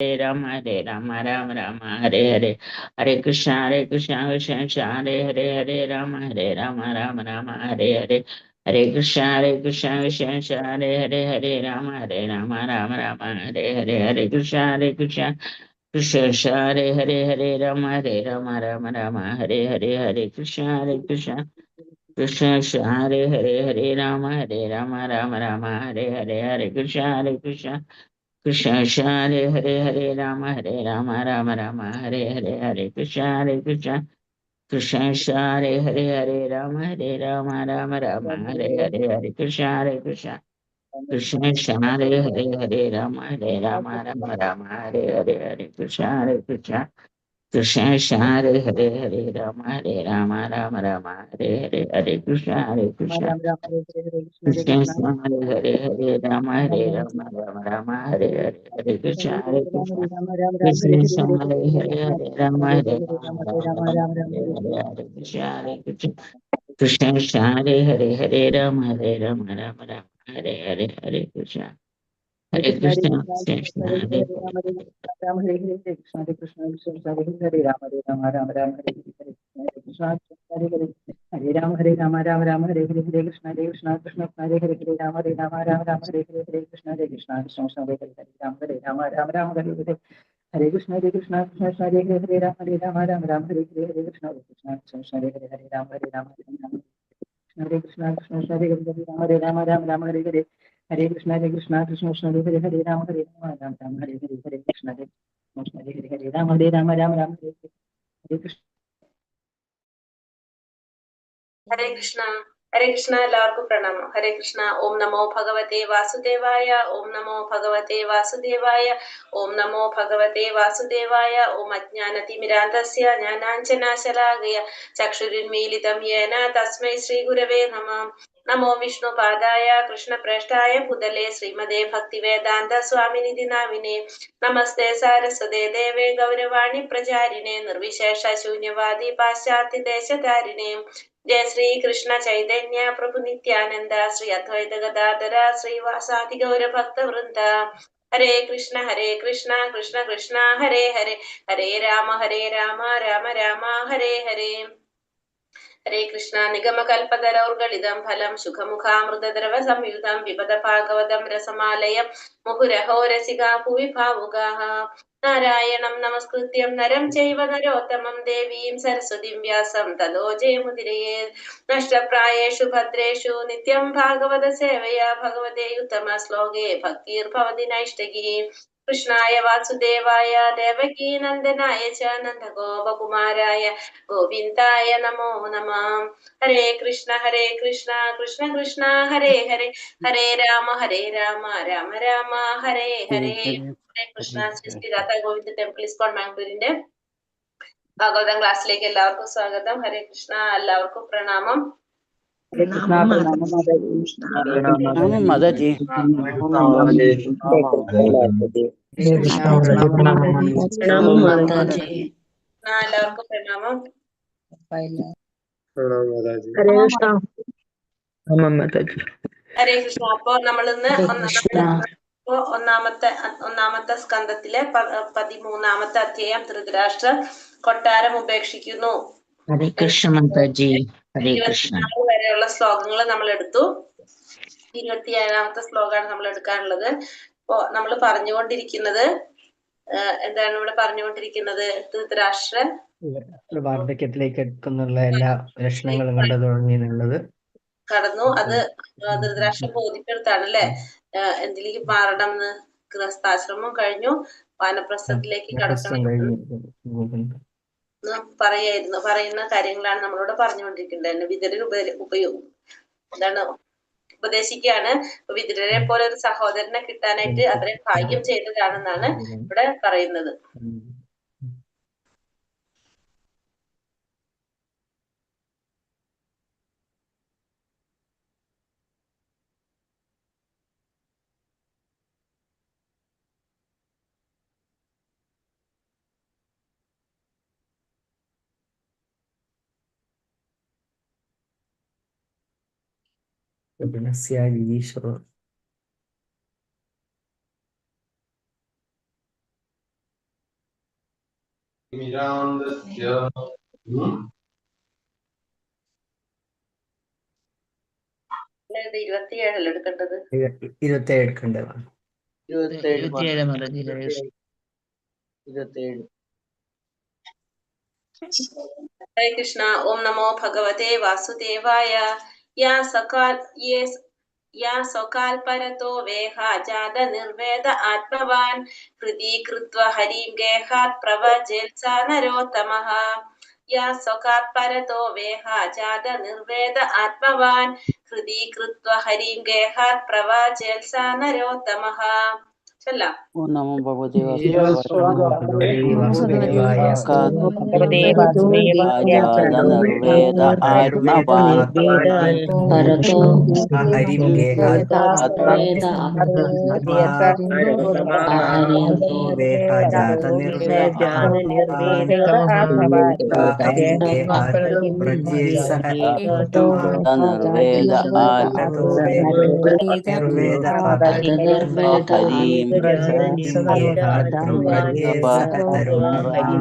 Rama Hare Rama Rama Rama Hare Hare. Hare Krishna Hare Krishna Krishna Krishna Hare Hare, Hare Rama Hare Rama Rama Rama Hare Hare. Hare Krishna Hare Krishna Krishna Krishna Hare Hare, Hare Rama Hare Rama Rama Rama Hare Hare. Hare Krishna Hare Krishna Krishna Krishna Hare Hare, Hare Rama Hare Rama Rama Rama Hare Hare. Hare Krishna Hare Krishna Krishna Krishna Hare Hare, Hare Rama Hare Rama Rama Rama Hare Hare. Hare Krishna Hare Krishna Krishna Krishna Hare Hare, Hare Rama Hare Rama Rama Rama Hare Hare. Hare Krishna Hare Krishna Krishna Krishna Hare Hare, Hare Rama Hare Rama Rama Rama Hare Hare. Hare Krishna Hare Krishna Krishna Krishna Hare Hare, Hare Rama Hare Rama Rama Rama Hare Hare. Hare Krishna Hare Krishna Krishna Krishna Hare Hare, Hare Rama Hare Rama Rama Rama Hare Hare. Hare Krishna Hare Krishna Krishna Krishna Hare Hare, Hare Rama Hare Rama Rama Rama Hare Hare. Hare Krishna Hare Krishna Krishna Krishna Hare Hare, Hare Rama Hare Rama Rama Rama Hare Hare. Hare Krishna Hare Krishna Krishna Krishna Hare Hare, Hare Rama Hare Rama Rama Rama Hare Hare. Hare Krishna Hare Krishna Krishna Krishna Hare Hare. Rama Hare Hare, Hare Krishna Hare Krishna Krishna Krishna Hare Hare, Rama Hare Rama Rama Rama Hare Hare, Hare Krishna Hare Hare, Hare Rama Hare Rama Rama Rama Hare Hare, Hare Krishna Hare Krishna Krishna Krishna Hare Hare, Hare Rama Hare Rama Rama Rama Hare Hare, Hare Krishna Hare Krishna Krishna Krishna Hare Hare, Hare Rama Hare Rama Rama Rama Hare Hare, Hare Krishna Hare Krishna Krishna Krishna Hare Hare, Hare Rama Hare Rama Rama Rama Hare Hare, Hare Krishna Hare Krishna Krishna Krishna Hare Hare, Hare Rama Hare Rama Rama Rama Hare Krishna Krishna Krishna Hare Hare, Hare Rama Hare Rama Rama Rama Hare Hare, Hare Krishna Hare Krishna Krishna Krishna Hare Hare, Hare Rama Hare Rama Rama Rama Hare Hare, Hare Krishna Hare Krishna Hare Hare, Hare Rama Hare Rama Rama Rama Hare Hare, Hare Krishna. Hare Krishna Hare Krishna. എല്ലാവർക്കും പ്രണാമം. ഹരേ കൃഷ്ണ. ഓം നമോ ഭഗവതേ വാസുദേവായ, ഓം നമോ ഭഗവതേ വാസുദേവായ, ഓം നമോ ഭഗവതേ വാസുദേവായ. ഓം അജ്ഞാനതിമിരാന്തസ്യ ജ്ഞാനാഞ്ജനാശലാകയ ചക്ഷുരുന്മീലിതം യേന തസ്മൈ ശ്രീഗുരവേ നമഃ. നമോ വിഷ്ണുപാദായ കൃഷ്ണപ്രേഷ്ഠായ ഭൂതലേ ശ്രീമദേ ഭക്തിവേദാന്ത സ്വാമിനിധി നാമിനെ. നമസ്തേ സാരസ്വതേ ദേവേ ഗൗരവാണി പ്രചാരിണേ നിർവിശേഷ ശൂന്യവാദി പാശ്ചാത്യ ദേശധാരിണേ. ജയ ശ്രീ കൃഷ്ണ ചൈതന്യ പ്രഭു നിത്യാനന്ദ ശ്രീ അദ്വൈത ഗദാധര ശ്രീവാസാദി ഗൗരഭക്ത വൃന്ദ. ഹരേ കൃഷ്ണ ഹരേ കൃഷ്ണ കൃഷ്ണ കൃഷ്ണ ഹരേ ഹരേ, ഹരേ രാമ ഹരേ രാമ രാമ രാമ ഹരേ ഹരേ. ഹരേ കൃഷ്ണ. നിഗമകൽപതരൗർഗളിതം ഫലം സുഖമുഖാമൃതദ്രവ സംയുതം പിബത ഭാഗവതം രസമാലയം മുഹുരഹോ രസികാ ഭുവി ഭാവുകാഃ. നാരായണം നമസ്കൃത്യം നരം ചൈവ നരോത്തമം ദേവീം സരസ്വതീം വ്യാസം തതോ ജയമുദിരയേ. നഷ്ടപ്രായേഷു ഭദ്രേഷു നിത്യം ഭാഗവത സേവയാ ഭഗവതേ ഉത്തമ ശ്ലോകേ ഭക്തിർഭവതി നൈഷ്ടകീ. കൃഷ്ണായ വാസുദേവായ ദേവകീ നന്ദനായ ച നന്ദഗോപകുമാരായ ഗോവിന്ദായ നമോ നമഃ. ഹരേ കൃഷ്ണ ഹരേ കൃഷ്ണ കൃഷ്ണ കൃഷ്ണ ഹരേ ഹരേ, ഹരേ രാമ ഹരേ രാമ രാമ രാമ ഹരേ ഹരേ. ഹരേ കൃഷ്ണ. ശ്രീ ശ്രീ രാധാ ഗോവിന്ദ ടെമ്പിൾ ഇസ്കോൺ മാംഗ്ലൂരിന്റെ ഭാഗവതം ക്ലാസ്സിലേക്ക് എല്ലാവർക്കും സ്വാഗതം. ഹരേ കൃഷ്ണ. എല്ലാവർക്കും പ്രണാമം. ഹരേ കൃഷ്ണ. പ്രണാമം മാതാജി. പ്രണാമം മാതാജി. ഹരേ കൃഷ്ണ മാതാജി. പ്രണാമം മാതാജി. എല്ലാവർക്കും പ്രണാമം. പ്രണാമം മാതാജി. ഹരേ കൃഷ്ണ. പ്രണാമം മാതാജി. ഹരേ കൃഷ്ണ. അപ്പോ നമ്മളിന്ന് ഹരേ കൃഷ്ണ. ഒന്നാമത്തെ സ്കന്ധത്തിലെ 13-ാമത്തെ അധ്യായം ധൃതരാഷ്ട്ര കൊട്ടാരം ഉപേക്ഷിക്കുന്നു. ഹരേ കൃഷ്ണ മാതാജി. ഹരേ കൃഷ്ണ. 24 വരെയുള്ള ശ്ലോകങ്ങൾ നമ്മൾ എടുത്തു. 27-ാമത്തെ ശ്ലോകമാണ് നമ്മൾ എടുക്കാനുള്ളത്. അപ്പോ നമ്മൾ പറഞ്ഞുകൊണ്ടിരിക്കുന്നത് എന്താണ് ഇവിടെ പറഞ്ഞുകൊണ്ടിരിക്കുന്നത്? ധൃതരാഷ്ട്ര വാർദ്ധക്യത്തിലേക്ക് എത്തുന്നുള്ള എല്ലാ ലക്ഷണങ്ങളും കണ്ടു തുടങ്ങി എന്നുള്ളത് കടന്നു. അത് ധൃതരാഷ്ട്ര ബോധ്യപ്പെടുത്താണ് അല്ലെ, എന്തിലേക്ക് മാറണം എന്ന്. ഗൃഹസ്ഥാശ്രമം കഴിഞ്ഞു, വാനപ്രസ്ഥത്തിലേക്ക് കടക്കണം എന്ന് പറയുന്ന കാര്യങ്ങളാണ് നമ്മളോട് പറഞ്ഞുകൊണ്ടിരിക്കുന്നത്. വിതുരർ എന്താണ് ഉപദേശിക്കുകയാണ്. വിതുരരെ പോലെ ഒരു സഹോദരനെ കിട്ടാനായിട്ട് അത്രയും ഭാഗ്യം ചെയ്തതാണെന്നാണ് ഇവിടെ പറയുന്നത്. ജിഗീശ്വർ. ज्ञानतिमिरान्धस्य। ഇത് 27 എടുക്കേണ്ടത്? 27 എടുക്കേണ്ടതാണ്. 27. 27 മാതാജി. ഹരേ കൃഷ്ണ. 27. ഹരേ കൃഷ്ണ. ഓം നമോ ഭഗവതേ വാസുദേവായ. യാ സകാൽ യാ സ്വകാൽ പരതോ വേഹ ജാത നിർവേദ ആത്മവാൻ ഹൃദി കൃത്വ ഹരീം ഗേഹാത് പ്രവചേത്സ നരോത്തമഃ. യാ സ്വകാത് പരതോ വേഹ ജാത നിർവേദ ആത്മവാൻ ഹൃദി കൃത്വ ഹരീം ഗേഹാത് പ്രവചേത്സ നരോത്തമഃ. ചൊല്ലാം. ഓം നമോ ഭഗവതേ വാസുദേവായ നിർവേദ ആത്മവാൻ പരതോ ഹരിം ഗേഹാത് വേഹ ജാത നിർവേദ ഹരിം ഗേഹാത് പ്രജ്യേസഹ നിർവേദ നിർവേദ ഹരീം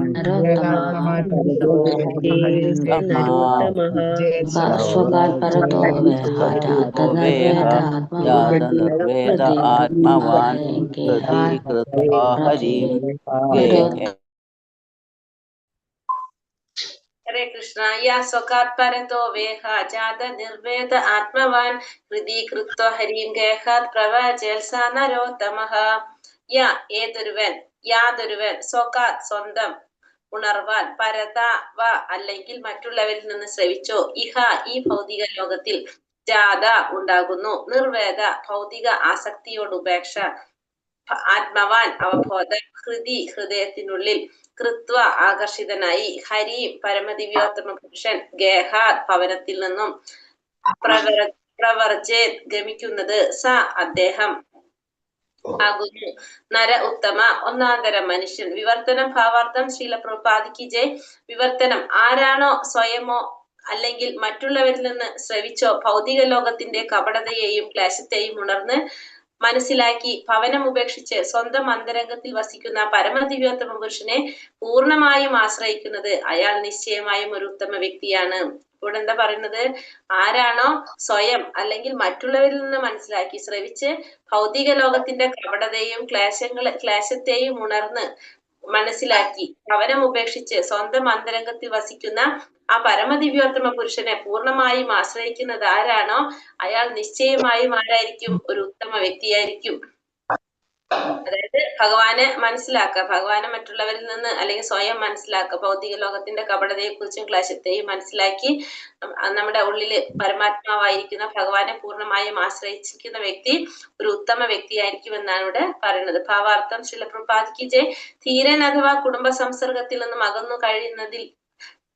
സ്വകാൽ പരതോ വേഹ ജാത നിർവേദ ജാത നിർവേദ ആത്മവാൻ ഹൃദി കൃത്വാ ഹരീം ഗേഹേ. ഹരേ കൃഷ്ണ. യാ സ്വകാത് പരതോ വേഹ ജാത നിർവേദ ആത്മവാൻ ഹൃദി കൃത്വ ഹരീം ഗേഹാത് പ്രവചേത്സ നരോത്തമഃ. യാ ഏതൊരുവൻ, യാതൊരുവൻ, സ്വകാത് സ്വന്തം ഉണർവാൻ, പരത വ അല്ലെങ്കിൽ മറ്റുള്ളവരിൽ നിന്ന് ശ്രവിച്ചോ, ഇഹ ഈ ഭൗതിക ലോകത്തിൽ, ജാത ഉണ്ടാകുന്നു, നിർവേദ ഭൗതിക ആസക്തിയോട് ഉപേക്ഷ, ആത്മവാൻ അവബോധം, ഹൃദി ഹൃദയത്തിനുള്ളിൽ, കൃത്വ ആകർഷിതനായി, ഹരി പരമദിവ്യോത്തമ പുരുഷൻ, ഗേഹാത് ഭവനത്തിൽ നിന്നും, പ്രവർജേത് ഗമിക്കുന്നത്, സ അദ്ദേഹം ആകുന്നു നര ഉത്തമ ഒന്നാന്തരം മനുഷ്യൻ. വിവർത്തനം ഭാവാർത്ഥം ശ്രീല പ്രഭുപാദ് ജയ്. വിവർത്തനം: ആരാണോ സ്വയമോ അല്ലെങ്കിൽ മറ്റുള്ളവരിൽ നിന്ന് ശ്രവിച്ചോ ഭൗതിക ലോകത്തിന്റെ കപടതയെയും ക്ലേശത്തെയും ഉണർന്ന് മനസ്സിലാക്കി ഭവനം ഉപേക്ഷിച്ച് സ്വന്തം അന്തരംഗത്തിൽ വസിക്കുന്ന പരമദിവ്യോത്തമ പുരുഷനെ പൂർണ്ണമായും ആശ്രയിക്കുന്നത്, അയാൾ നിശ്ചയമായും ഒരു ഉത്തമ വ്യക്തിയാണ്. ഇവിടെ എന്താ പറയുന്നത്? ആരാണോ സ്വയം അല്ലെങ്കിൽ മറ്റുള്ളവരിൽ നിന്ന് മനസ്സിലാക്കി ശ്രവിച്ച് ഭൗതിക ലോകത്തിന്റെ കപടതയും ക്ലേശത്തെയും ഉണർന്ന് മനസ്സിലാക്കി ഭവനം ഉപേക്ഷിച്ച് സ്വന്തം അന്തരംഗത്തിൽ വസിക്കുന്ന ആ പരമദിവ്യോത്തമ പുരുഷനെ പൂർണ്ണമായും ആശ്രയിക്കുന്നത് ആരാണോ അയാൾ നിശ്ചയമായും ആരായിരിക്കും? ഒരു ഉത്തമ വ്യക്തിയായിരിക്കും. അതായത് ഭഗവാനെ മനസ്സിലാക്കുക, ഭഗവാനെ മറ്റുള്ളവരിൽ നിന്ന് അല്ലെങ്കിൽ സ്വയം മനസ്സിലാക്കുക, ഭൗതിക ലോകത്തിന്റെ കപടതയെ കുറിച്ചും ക്ലേശത്തെയും മനസ്സിലാക്കി നമ്മുടെ ഉള്ളില് പരമാത്മാവായിരിക്കുന്ന ഭഗവാനെ പൂർണ്ണമായും ആശ്രയിച്ചിരിക്കുന്ന വ്യക്തി ഒരു ഉത്തമ വ്യക്തിയായിരിക്കും എന്നാണ് ഇവിടെ പറയുന്നത്. ഭാവാർത്ഥം ശ്രീല പ്രഭുപാദ് കി ജയ്. ധീരൻ അഥവാ കുടുംബ സംസർഗത്തിൽ നിന്നും അകന്നു കഴിയുന്നതിൽ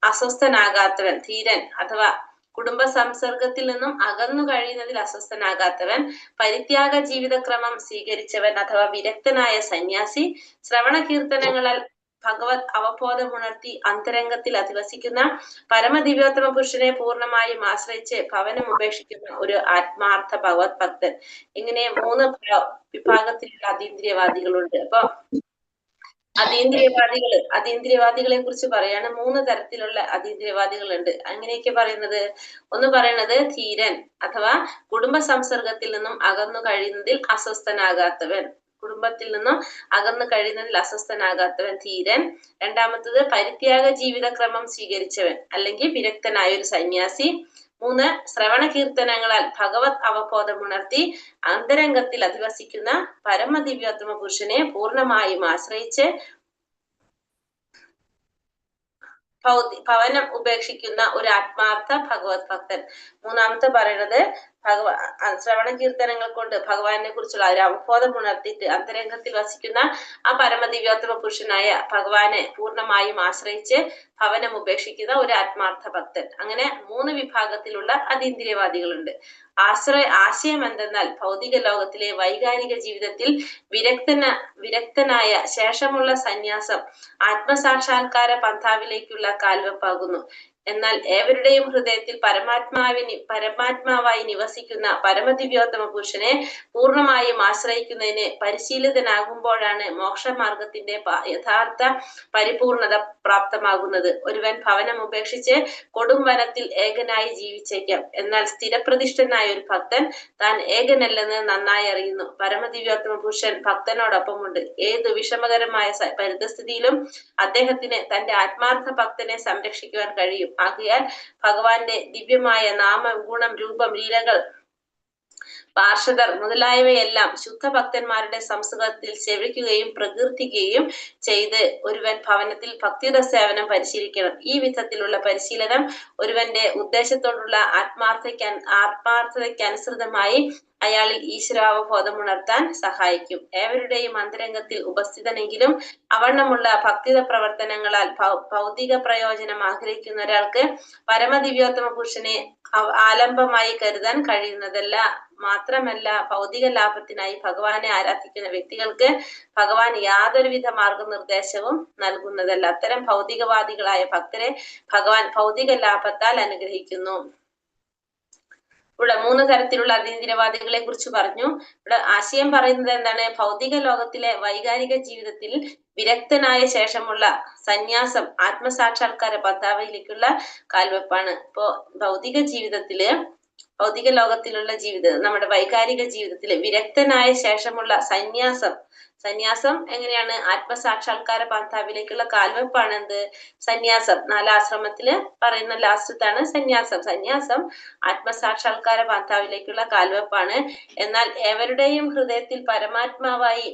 അസ്വസ്ഥനാകാത്തവൻ, ധീരൻ അഥവാ കുടുംബ സംസർഗത്തിൽ നിന്നും അകന്നു കഴിയുന്നതിൽ അസ്വസ്ഥനാകാത്തവൻ, പരിത്യാഗ ജീവിതക്രമം സ്വീകരിച്ചവൻ അഥവാ വിരക്തനായ സന്യാസി, ശ്രവണ കീർത്തനങ്ങളാൽ ഭഗവത് അവബോധമുണർത്തി അന്തരംഗത്തിൽ അധിവസിക്കുന്ന പരമദിവ്യോത്തമ പുരുഷനെ പൂർണ്ണമായും ആശ്രയിച്ച് ഭവനം ഉപേക്ഷിക്കുന്ന ഒരു ആത്മാർത്ഥ ഭഗവത് ഭക്തൻ. ഇങ്ങനെ 3 വിഭാഗത്തിലുള്ള അതീന്ദ്രിയവാദികളുണ്ട്. അപ്പൊ അതീന്ദ്രിയവാദികളെ കുറിച്ച് പറയാണ്. 3 തരത്തിലുള്ള അതീന്ദ്രിയവാദികളുണ്ട്. അങ്ങനെയൊക്കെ പറയുന്നത്, ഒന്ന് പറയണത് ധീരൻ അഥവാ കുടുംബ സംസർഗത്തിൽ നിന്നും അകന്നു കഴിയുന്നതിൽ അസ്വസ്ഥനാകാത്തവൻ, കുടുംബത്തിൽ നിന്നും അകന്നു കഴിയുന്നതിൽ അസ്വസ്ഥനാകാത്തവൻ ധീരൻ. രണ്ടാമത്തത് പരിത്യാഗ ജീവിതക്രമം സ്വീകരിച്ചവൻ അല്ലെങ്കിൽ വിരക്തനായ ഒരു സന്യാസി. 3 ശ്രവണ കീർത്തനങ്ങളാൽ ഭഗവത് അവബോധമുണർത്തി അന്തരംഗത്തിൽ അധിവസിക്കുന്ന പരമദിവ്യോത്തമ പുരുഷനെ പൂർണ്ണമായും ആശ്രയിച്ച് ഭവനം ഉപേക്ഷിക്കുന്ന ഒരു ആത്മാർത്ഥ ഭഗവത് ഭക്തൻ. മൂന്നാമത്തെ പറയണത് ശ്രവണ കീർത്തനങ്ങൾ കൊണ്ട് ഭഗവാനെ കുറിച്ചുള്ള ഒരു അവബോധം ഉണർത്തിയിട്ട് അന്തരംഗത്തിൽ വസിക്കുന്ന ആ പരമദിവ്യോത്തമ പുരുഷനായ ഭഗവാനെ പൂർണ്ണമായും ആശ്രയിച്ച് ഭവനം ഉപേക്ഷിക്കുന്ന ഒരു ആത്മാർത്ഥ ഭക്തൻ. അങ്ങനെ 3 വിഭാഗത്തിലുള്ള അതീന്ദ്രിയവാദികളുണ്ട്. ആശയം എന്തെന്നാൽ ഭൗതിക ലോകത്തിലെ വൈകാരിക ജീവിതത്തിൽ വിരക്തനായ ശേഷമുള്ള സന്യാസം ആത്മസാക്ഷാത്കാര പന്ഥാവിലേക്കുള്ള കാൽവെപ്പാകുന്നു. എന്നാൽ ഏവരുടെയും ഹൃദയത്തിൽ പരമാത്മാവായി നിവസിക്കുന്ന പരമദിവ്യോത്തമ പുരുഷനെ പൂർണ്ണമായും ആശ്രയിക്കുന്നതിന് പരിശീലിതനാകുമ്പോഴാണ് മോക്ഷമാർഗത്തിന്റെ യഥാർത്ഥ പരിപൂർണത പ്രാപ്തമാകുന്നത്. ഒരുവൻ ഭവനം ഉപേക്ഷിച്ച് കൊടും വനത്തിൽ ഏകനായി ജീവിച്ചേക്കാം. എന്നാൽ സ്ഥിരപ്രതിഷ്ഠനായ ഒരു ഭക്തൻ താൻ ഏകനല്ലെന്ന് നന്നായി അറിയുന്നു. പരമദിവ്യോത്തമ പുരുഷൻ ഭക്തനോടൊപ്പമുണ്ട്. ഏതു വിഷമകരമായ പരിതസ്ഥിതിയിലും അദ്ദേഹത്തിന് തന്റെ ആത്മാർത്ഥ ഭക്തനെ സംരക്ഷിക്കുവാൻ കഴിയും. ആകയാൽ ഭഗവാന്റെ ദിവ്യമായ നാമം, ഗുണം, രൂപം, ലീലകൾ, പാർഷദർ മുതലായവയെല്ലാം ശുദ്ധഭക്തന്മാരുടെ സംസർഗത്തിൽ സേവിക്കുകയും പ്രകീർത്തിക്കുകയും ചെയ്ത് ഒരുവൻ ഭവനത്തിൽ ഭക്തിയുടെ സേവനം പരിശീലിക്കണം. ഈ വിധത്തിലുള്ള പരിശീലനം ഒരുവന്റെ ഉദ്ദേശത്തോടുള്ള ആത്മാർത്ഥതയ്ക്കനുസൃതമായി അയാളിൽ ഈശ്വരാവബോധമുണർത്താൻ സഹായിക്കും. ഏവരുടെയും അന്തരംഗത്തിൽ ഉപസ്ഥിതനെങ്കിലും അവണ്ണമുള്ള ഭക്തിത പ്രവർത്തനങ്ങളാൽ ഭൗതിക പ്രയോജനം ആഗ്രഹിക്കുന്ന ഒരാൾക്ക് പരമദിവ്യോത്തമ പുരുഷനെ ആലംബമായി കരുതാൻ കഴിയുന്നതല്ല. മാത്രമല്ല, ഭൗതിക ലാഭത്തിനായി ഭഗവാനെ ആരാധിക്കുന്ന വ്യക്തികൾക്ക് ഭഗവാൻ യാതൊരുവിധ മാർഗനിർദ്ദേശവും നൽകുന്നതല്ല. അത്തരം ഭൗതികവാദികളായ ഭക്തരെ ഭഗവാൻ ഭൗതിക ലാഭത്താൽ അനുഗ്രഹിക്കുന്നു. ഇവിടെ 3 തരത്തിലുള്ള അതീന്ദ്രിയവാദികളെ കുറിച്ച് പറഞ്ഞു. ഇവിടെ ആശയം പറയുന്നത് എന്താണ്? ഭൗതിക ലോകത്തിലെ വൈകാരിക ജീവിതത്തിൽ വിരക്തനായ ശേഷമുള്ള സന്യാസം ആത്മസാക്ഷാത്കാര പന്ഥാവിലേക്കുള്ള കാൽവെപ്പാണ്. ഇപ്പോ ഭൗതിക ജീവിതത്തില്, ഭൗതിക ലോകത്തിലുള്ള ജീവിതം, നമ്മുടെ വൈകാരിക ജീവിതത്തില് വിരക്തനായ ശേഷമുള്ള സന്യാസം, സന്യാസം എങ്ങനെയാണ്? ആത്മസാക്ഷാത്കാര പന്ഥാവിലേക്കുള്ള കാൽവെപ്പാണ് എന്ത്? സന്യാസം. നാലാശ്രമത്തില് പറയുന്ന ലാസ്റ്റത്താണ് സന്യാസം. സന്യാസം ആത്മസാക്ഷാത്കാര പന്ഥാവിലേക്കുള്ള കാൽവെപ്പാണ്. എന്നാൽ ഏവരുടെയും ഹൃദയത്തിൽ പരമാത്മാവായി,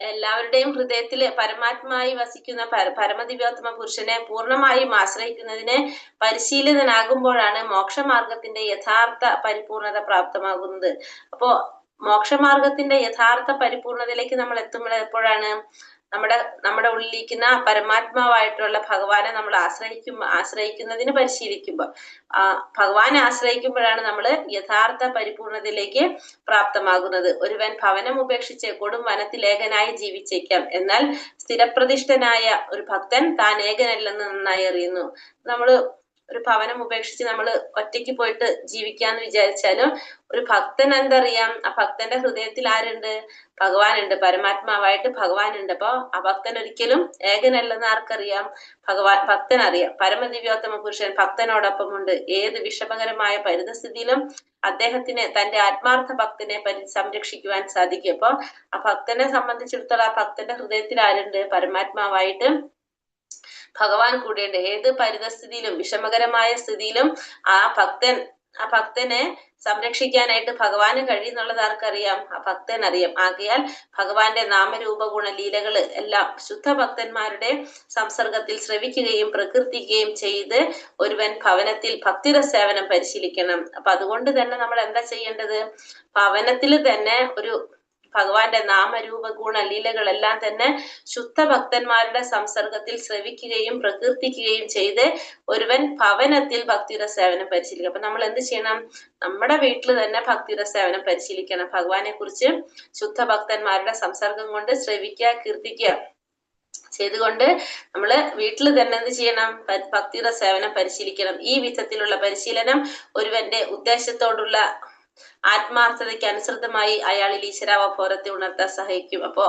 എല്ലാവരുടെയും ഹൃദയത്തില് പരമാത്മാവായി വസിക്കുന്ന പരമദിവ്യോത്തമ പുരുഷനെ പൂർണ്ണമായും ആശ്രയിക്കുന്നതിന് പരിശീലിതനാകുമ്പോഴാണ് മോക്ഷമാർഗത്തിന്റെ യഥാർത്ഥ പരിപൂർണത പ്രാപ്തമാകുന്നത്. അപ്പോ മോക്ഷമാർഗത്തിന്റെ യഥാർത്ഥ പരിപൂർണതയിലേക്ക് നമ്മൾ എത്തുമ്പോൾ എപ്പോഴാണ്? നമ്മുടെ ഉള്ളിലിരിക്കുന്ന പരമാത്മാവായിട്ടുള്ള ഭഗവാനെ നമ്മൾ ആശ്രയിക്കുന്നതിന് പരിശീലിക്കുമ്പോ, ആ ഭഗവാനെ ആശ്രയിക്കുമ്പോഴാണ് നമ്മള് യഥാർത്ഥ പരിപൂർണതയിലേക്ക് പ്രാപ്തമാകുന്നത്. ഒരുവൻ ഭവനം ഉപേക്ഷിച്ച് കൊടും വനത്തിൽ ഏകനായി ജീവിച്ചേക്കാം. എന്നാൽ സ്ഥിരപ്രതിഷ്ഠനായ ഒരു ഭക്തൻ താൻ ഏകനല്ലെന്ന് നന്നായി അറിയുന്നു. നമ്മള് ഒരു ഭവനം ഉപേക്ഷിച്ച് നമ്മള് ഒറ്റയ്ക്ക് പോയിട്ട് ജീവിക്കാന്ന് വിചാരിച്ചാലും ഒരു ഭക്തൻ എന്തറിയാം? ആ ഭക്തന്റെ ഹൃദയത്തിൽ ആരുണ്ട്? ഭഗവാനുണ്ട്, പരമാത്മാവായിട്ട് ഭഗവാനുണ്ട്. അപ്പൊ ആ ഭക്തൻ ഒരിക്കലും ഏകനല്ലെന്ന് ആർക്കറിയാം? ഭക്തൻ അറിയാം. പരമദിവ്യോത്തമ പുരുഷൻ ഭക്തനോടൊപ്പമുണ്ട്. ഏത് വിഷമകരമായ പരിതസ്ഥിതിയിലും അദ്ദേഹത്തിന് തന്റെ ആത്മാർത്ഥ ഭക്തനെ സംരക്ഷിക്കുവാൻ സാധിക്കും. അപ്പൊ ആ ഭക്തനെ സംബന്ധിച്ചിടത്തോളം ആ ഭക്തന്റെ ഹൃദയത്തിൽ ആരുണ്ട്? പരമാത്മാവായിട്ട് ഭഗവാൻ കൂടെയുണ്ട്. ഏത് പരിതസ്ഥിതിയിലും വിഷമകരമായ സ്ഥിതിയിലും ആ ഭക്തനെ സംരക്ഷിക്കാനായിട്ട് ഭഗവാന് കഴിയുന്നുള്ളത് ആർക്കറിയാം? ആ ഭക്തൻ അറിയാം. ആകയാൽ ഭഗവാന്റെ നാമരൂപ ഗുണ ലീലകള് എല്ലാം ശുദ്ധ ഭക്തന്മാരുടെ സംസർഗത്തിൽ ശ്രവിക്കുകയും പ്രകീർത്തിക്കുകയും ചെയ്ത് ഒരുവൻ ഭവനത്തിൽ ഭക്തിയുടെ സേവനം പരിശീലിക്കണം. അപ്പൊ അതുകൊണ്ട് തന്നെ നമ്മൾ എന്താ ചെയ്യേണ്ടത്? ഭവനത്തിൽ തന്നെ ഒരു ഭഗവാന്റെ നാമരൂപ ഗുണ ലീലകളെല്ലാം തന്നെ ശുദ്ധ ഭക്തന്മാരുടെ സംസർഗത്തിൽ ശ്രവിക്കുകയും പ്രകീർത്തിക്കുകയും ചെയ്ത് ഒരുവൻ ഭവനത്തിൽ ഭക്തിയുടെ സേവനം പരിശീലിക്കണം. അപ്പൊ നമ്മൾ എന്ത് ചെയ്യണം? നമ്മുടെ വീട്ടിൽ തന്നെ ഭക്തിയുടെ സേവനം പരിശീലിക്കണം. ഭഗവാനെ കുറിച്ച് ശുദ്ധ ഭക്തന്മാരുടെ സംസർഗം കൊണ്ട് ശ്രവിക്കുക, കീർത്തിക്കുക ചെയ്തുകൊണ്ട് നമ്മള് വീട്ടിൽ തന്നെ എന്ത് ചെയ്യണം? ഭക്തിയുടെ സേവനം പരിശീലിക്കണം. ഈ വിധത്തിലുള്ള പരിശീലനം ഒരുവന്റെ ഉദ്ദേശത്തോടുള്ള ആത്മാർത്ഥതയ്ക്ക് അനുസൃതമായി അയാളിൽ ഈശ്വരാവബോധത്തെ ഉണർത്താൻ സഹായിക്കും. അപ്പോ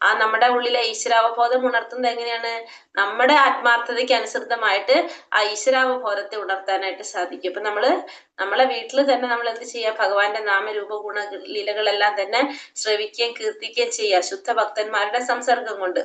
ആ നമ്മുടെ ഉള്ളിലെ ഈശ്വരാവബോധം ഉണർത്തുന്നത് എങ്ങനെയാണ്? നമ്മുടെ ആത്മാർത്ഥതയ്ക്ക് അനുസൃതമായിട്ട് ആ ഈശ്വരാവബോധത്തെ ഉണർത്താനായിട്ട് സാധിക്കും. അപ്പൊ നമ്മളെ വീട്ടിൽ തന്നെ നമ്മൾ എന്ത് ചെയ്യാ? ഭഗവാന്റെ നാമരൂപ ഗുണ ലീലകളെല്ലാം തന്നെ ശ്രവിക്കുകയും കീർത്തിക്കുകയും ചെയ്യുക ശുദ്ധ ഭക്തന്മാരുടെ സംസർഗം കൊണ്ട്.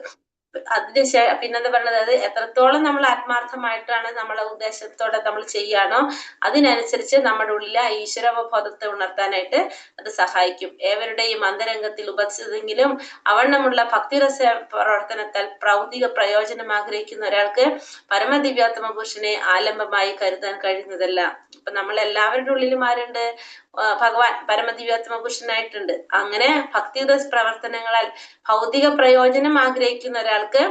അതിന് പിന്നെന്താ പറയുന്നത്, അത് എത്രത്തോളം നമ്മൾ ആത്മാർത്ഥമായിട്ടാണ് നമ്മളെ ഉദ്ദേശത്തോടെ നമ്മൾ ചെയ്യാണോ അതിനനുസരിച്ച് നമ്മുടെ ഉള്ളിലെ ആ ഈശ്വരാവബോധത്തെ ഉണർത്താനായിട്ട് അത് സഹായിക്കും. ഏവരുടെയും അന്തരംഗത്തിൽ ഉപസ്ഥിതെങ്കിലും അവണ്ണമുള്ള ഭക്തിരസ പ്രവർത്തനത്താൽ ഭൗതിക പ്രയോജനം ആഗ്രഹിക്കുന്ന ഒരാൾക്ക് പരമദിവ്യാത്മ പുരുഷനെ ആലംബമായി കരുതാൻ കഴിയുന്നതല്ല. അപ്പൊ നമ്മളെല്ലാവരുടെ ഉള്ളിലും ആരുണ്ട്? ഭഗവാൻ പരമദിവ്യാത്മ പുരുഷനായിട്ടുണ്ട്. അങ്ങനെ ഭക്തിരസ പ്രവർത്തനങ്ങളാൽ ഭൗതിക പ്രയോജനം ആഗ്രഹിക്കുന്ന ഒരാൾക്ക്